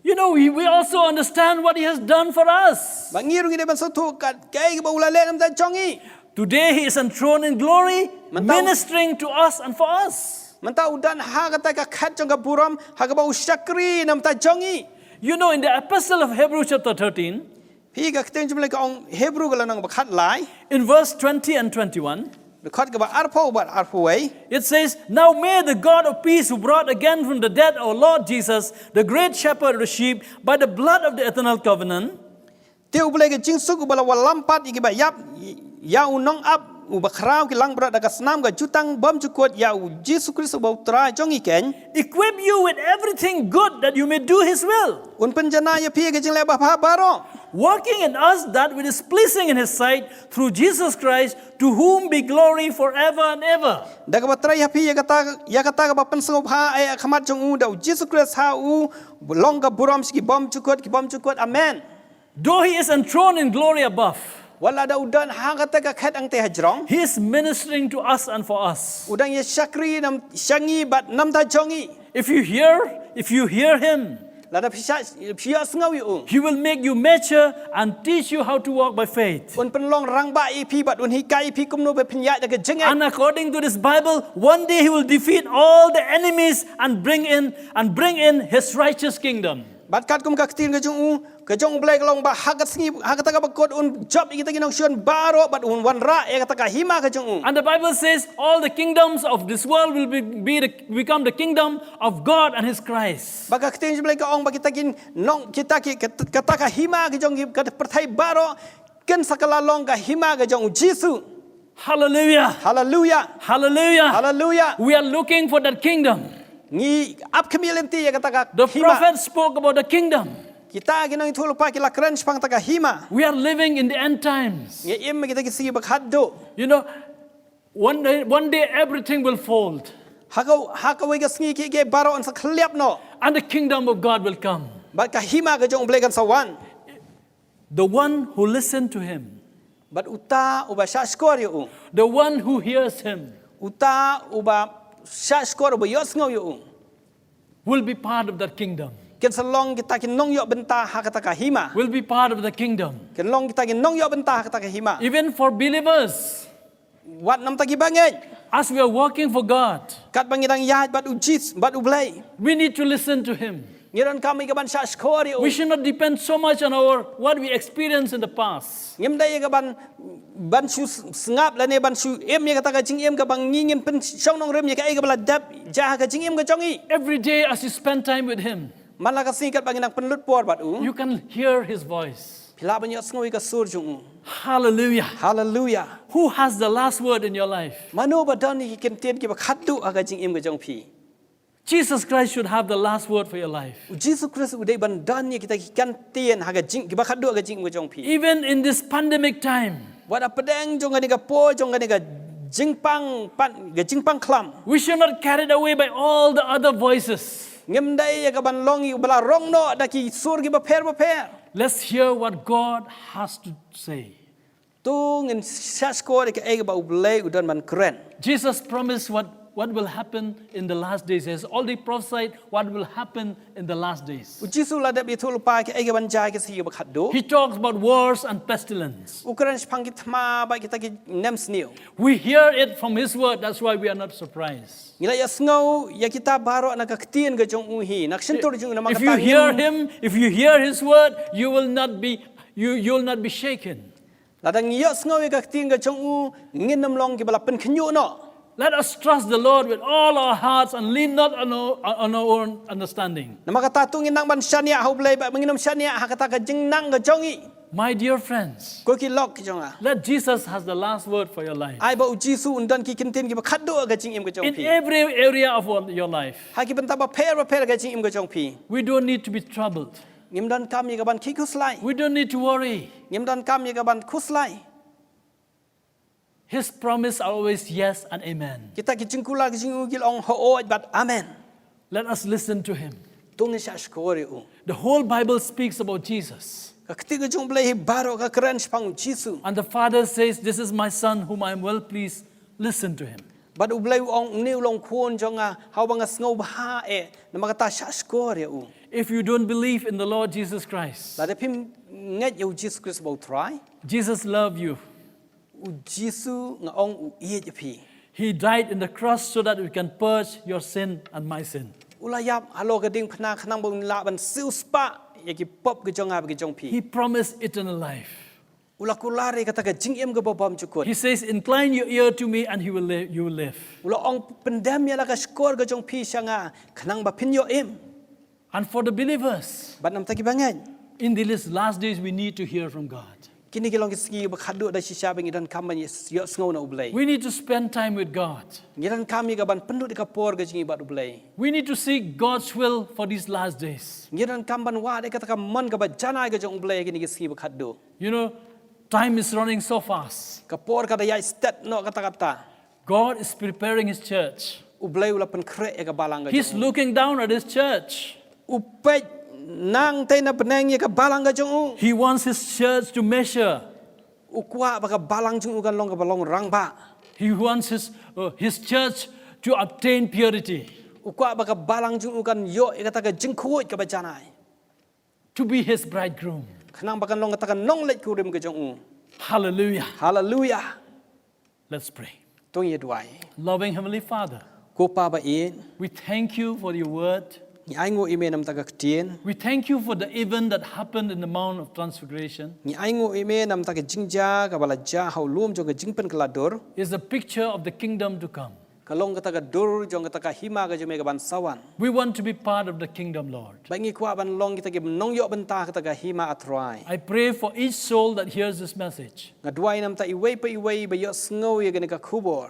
You know, we, we also understand what he has done for us. Ba ngi ruh ngi dei ban sngewthuh kat kiei kiba u la leh na ka bynta jong ngi. Today he is enthroned in glory, mynta u, ministering to us and for us. Mynta u don ha kata ka khet jong ka burom, ha kaba u shakri na ka bynta jong ngi. You know, in the epistle of Hebrews chapter thirteen, phi, ka ktien jong U Blei ka ong, Hebru ka lynnong ba khatlai, in verse twenty and twenty-one, dkhot kaba arphew bad arphew wei, it says, "Now may the God of peace, who brought again from the dead our Lord Jesus, the great shepherd of the sheep, by the blood of the eternal covenant." Te U Blei ka jingsuk uba la wallam pat ïa kiba ïap, ïa u nongap uba khraw ki langbrot da ka snam ka jutang bymjukut, ïa U Jisu Khrist uba U Trai jong ngi keiñ, equip you with everything good that you may do his will. Un pynjanai ïa phi ïa ka jingleh babha baroh. Working in us that which is pleasing in his sight through Jesus Christ, to whom be glory forever and ever. Da kaba trei ha phi ïa kata, ïa kata kaba pynsngewbha ha khmat jong u da U Jisu Khrist, ha u long ka burom sha ki bymjukut ki bymjukut. Amen. Though he is enthroned in glory above, wat la da u don ha kata ka khet hangtei hajrong, he is ministering to us and for us. U dang ïa shakri na, sha ngi bad na ka bynta jong ngi. If you hear, if you hear him, Lada phi shah, phi ïohsngew ïa u. He will make you mature and teach you how to walk by faith. Un pynlong rangbah ïa phi bad un hikai ïa phi kumno ba phin ïaid da ka jingngeit. And according to this Bible, one day he will defeat all the enemies and bring in and bring in his righteous kingdom. Bad katkum ka ktien ka jong u, ka jong u Blei ka long ba ha ka sngi, ha kata ka bakut un jop ïa kita ki nongshun baroh bad un wanrah ïa kata ka hima ka jong u. And the Bible says all the kingdoms of this world will be, be the, become the kingdom of God and his Christ. Ba ka ktien jong u Blei ka ong ba kita ki nong, kita ki, kata ka hima ka jong ki, ka pyrthei baroh kin sa kylla long ka hima ka jong u Jisu. Hallelujah. Hallelujah. Hallelujah. Hallelujah. We are looking for that kingdom. Ngi ap khmih lynti ïa kata ka hima. The prophet spoke about the kingdom. Kita ki nongïathuhlypa ki la kren shaphang kata ka hima. We are living in the end times. Ngi im kita ki sngi ba khatduh. You know, one day, one day everything will fold. Ha ka, ha kawei ka sngi kiei kiei baroh yn sa khliap noh. And the kingdom of God will come. Bad ka hima ka jong u Blei kan sa wan. The one who listened to him. Bad uta uba shahshkor ïa u. The one who hears him. Uta uba shahshkor, uba ïohsngew ïa u. Will be part of that kingdom. Kin sa long kita ki nongïoh bynta ha kata ka hima. Will be part of the kingdom. Kin long kita ki nongïoh bynta ha kata ka hima. Even for believers. Wat namta ki ba ngeit. As we are working for God, katba ngi dang ïaid bad u Jis, bad u Blei, we need to listen to Him. Ngi donkam ïa ka ban shahshkor ïa u. We should not depend so much on our what we experienced in the past. Ngim dei ïa ka ban, ban shu sngap lane ban shu im ïa kata ka jingim kaba ngi ngin pynshong nongrim ïa kaei kaba la dep jia ha ka jingim ka jong ngi. Every day as you spend time with Him, man la ka sngi katba ngi nang pynlut por bad u, you can hear His voice. Phi lah ban ïohsngew ïa ka sur jong u. Hallelujah. Hallelujah. Who has the last word in your life? Mano ba don ïa ki ktien kiba khatduh ha ka jingim ka jong phi? Jesus Christ should have the last word for your life. U Jisu Khrist u dei ban don ïa kita ki ktien ha ka jing, kiba khatduh ha ka jingim ka jong phi. Even in this pandemic time, wat hapdeng jong kane ka por, jong kane ka jingpang, pan, ka jingpang khlam, we should not carried away by all the other voices. Ngim dei ïa ka ban long ïa u ba la rong noh da ki sur kiba pher bapher. Let's hear what God has to say. To ngin shahshkor ïa kaei kaba u Blei u don ban kren. Jesus promised what, what will happen in the last days. He has already prophesied what will happen in the last days. U Jisu la dep ïathuh lypa kaei kaban jia ha ki sngi kiba khatduh. He talks about wars and pestilence. U kren shaphang ki thma bad kita ki nemsniew. We hear it from His word, that's why we are not surprised. Ngi la ïohsngew ïa kita baroh na ka ktien ka jong u hi, na ka shyntur jong u, namar kata ngim. If you hear Him, if you hear His word, you will not be, you, you will not be shaken. Lada ngi ïohsngew ïa ka ktien ka jong u, ngin ym long kiba la pynkhynñiuh noh. Let us trust the Lord with all our hearts and lean not on our, on our own understanding. Namar kata to ngin nang ban shaniah ha u Blei bad ngin ym shaniah ha kata ka jingnang ka jong ngi. My dear friends, ko ki lok ki jong nga, let Jesus has the last word for your life. Ai ba u Jisu un don ki ktien kiba khatduh ha ka jingim ka jong phi. In every area of your life. Ha ki bynta bapher bapher ha ka jingim ka jong phi. We don't need to be troubled. Ngim donkam ïa ka ban khuslai. We don't need to worry. Ngim donkam ïa ka ban khuslai. His promise are always yes and amen. Kita ki jingkular ki jong u ki long hooid bad amen. Let us listen to him. To ngin shahshkor ïa u. The whole Bible speaks about Jesus. Ka ktien ka jong u Blei hi baroh ka kren shaphang u Jisu. And the Father says, "This is my son whom I am well pleased. Listen to him." Bad u Blei u ong, une u long khun jong nga, ha uba nga sngewbha eh, namar kata shahshkor ïa u. If you don't believe in the Lord Jesus Christ, lada phim ngeit ïa u Jisu Khrist ba u Trai, Jesus love you. U Jisu nga ong u ïeit ïa phi. He died in the cross so that we can purge your sin and my sin. U la ïap halor ka diengphna khnang ba un lah ban siewspah ïa ki pop ki jong nga bad ki jong phi. He promised eternal life. U la kular ïa kata ka jingim kaba bymjukut. He says, "Incline your ear to me and he will li-, you will live." U la ong, pyndem ïa la ka shkor ka jong phi sha nga khnang ba phin ïoh im. And for the believers, bad namar ki ba ngeit, in these last days we need to hear from God. Kine ki long ki sngi ba khatduh da shisha ba ngi donkam ban ïohsngew na u Blei. We need to spend time with God. Ngi donkam ïa ka ban pynlut ïa ka por ka jong ngi bad u Blei. We need to seek God's will for these last days. Ngi donkam ban wad ïa kata ka mon kaba janai ka jong u Blei ha kine ki sngi ba khatduh. You know, time is running so fast. Ka por ka da ïaid stet noh katta katta. God is preparing his church. U Blei u la pynkhreh ïa ka balang ka jong u. He's looking down at his church. U peit nangtei na bneng ïa ka balang ka jong u. He wants his church to measure. U kwah ba ka balang jong u kan long kaba long rangbah. He wants his, uh, his church to obtain purity. U kwah ba ka balang jong u kan ïoh ïa kata ka jingkhuid kaba janai. to be his bridegroom. Khnang ba kan long kata ka nongleit kurim ka jong u. Hallelujah. Haleluya. Let's pray. To ngin ïa duwai. Loving Heavenly Father, Ko Pa ba ïeit, we thank you for your word. Ngi ainguh ïa me namar ka ktien. We thank you for the event that happened in the Mount of Transfiguration. Ngi ainguh ïa me namar ka jingjia kaba la jia ha u lum jong ka jingpynkylla dur. Is a picture of the kingdom to come. Ka long kata ka dur jong kata ka hima ka jong me kaban sa wan. We want to be part of the kingdom, Lord. Ba ngi kwah ban long kita ki nongïoh bynta kata ka hima, A Trai. I pray for each soul that hears this message. Nga duwai namar iwei pa iwei ba ïohsngew ïa kane ka khubor.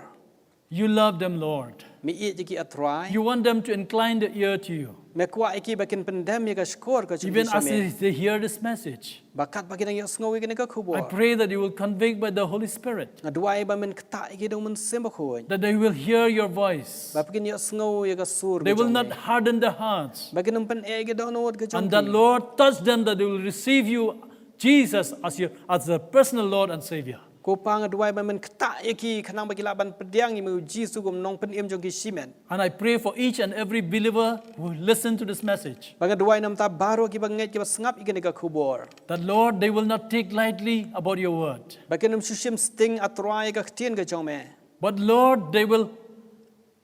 You love them, Lord. Me ïeit ïa ki, A Trai. You want them to incline their ear to you. Me kwah ïa ki ba kin pyndem ïa ka shkor ka jong Even ki sha as me. They, they hear this message, Ba katba ki dang ïohsngew ïa kane ka I khubor. Pray that you will convict by the Holy Spirit, Nga duwai ba men ktah ïa ki da u Mynsiem Bakhuid. That they will hear your voice. Ba kin ïohsngew ïa ka sur. They will not harden their hearts. Ba kin ym pyneh ki dohnud ka jong. And that, Lord, touch them that they will receive you, Jesus, as your as the personal Lord and Savior. Ko Pa, nga duwai ba men ktah ïa ki khnang ba ki lah ban pdiang ïa me u Jisu kum nongpynim jong ki shimet. And I pray for each and every believer who listen to this message. Ba nga duwai namar baroh ki bangeit ki ba sngap ïa kane ka khubor. That, Lord, they will not take lightly about your word. Ba kin ym shu shim sting, A Trai, ïa ka ktien ka jong me. But, Lord, they will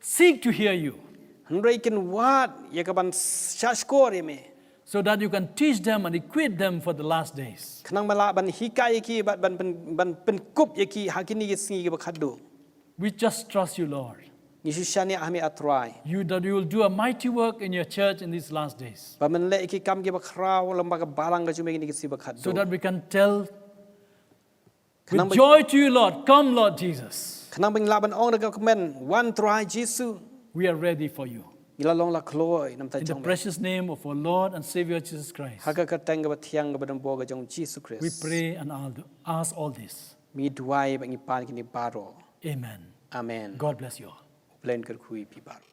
seek to hear you. Hynrei kin wad ïa kaban shah shkor ïa me. So that you can teach them and equip them for the last days. Khnang ba lah ban hikai ïa ki bad ban pyn, ban pynkup ïa ki ha kine ki sngi ki ba khadduh. We just trust you, Lord. Ngi shu shaniah ha me, A Trai. You that you will do a mighty work in your church in these last days. Ba men leh ïa ki kam ki ba khraw lyngba ka balang ka jong me kine ki sngi ba khadduh. So that we can tell Khnang with ba, joy to you, Lord. Come, Lord Jesus. Khnang ba ngi lah ban ong da ka kmen, wan Trai Jisu. We are ready for you. Ngi la long la khlaiñ namar ka jong me. In the precious name of our Lord and Savior Jesus Christ, Ha ka kyrteng kaba thiang kaba donbor ka jong Jisu Khrist. We pray and all, ask all this. Ngi duwai bad ngi pan kine baroh. Amen. Amen. God bless you all. U Blei un kyrkhu ïa phi baroh.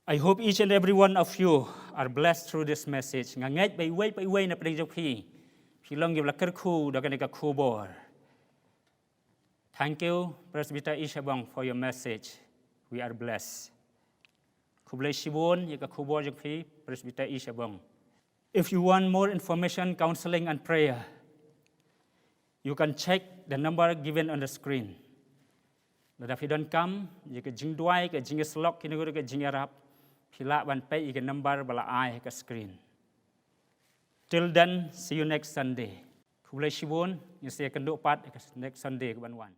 I hope each and every one of you are blessed through this message. Nga ngeit ba iwei pa iwei na pdeng jong phi, phi long kiba la kyrkhu da kane ka khubor. Thank you, Presbyter Ishabong, for your message. We are blessed. Khublei shibun ïa ka khubor jong phi, Presbyter Ishabong. If you want more information, counseling and prayer, you can check the number given on the screen. Lada phi donkam ïa ka jingduwai, ka jingïasyllok, kine ki ka jingïarap, phi lah ban peit ïa ka number ba la ai ha ka screen. Till then, see you next Sunday. Khublei shibun, ngin sa ïakynduh pat ïa ka next Sunday kaban wan.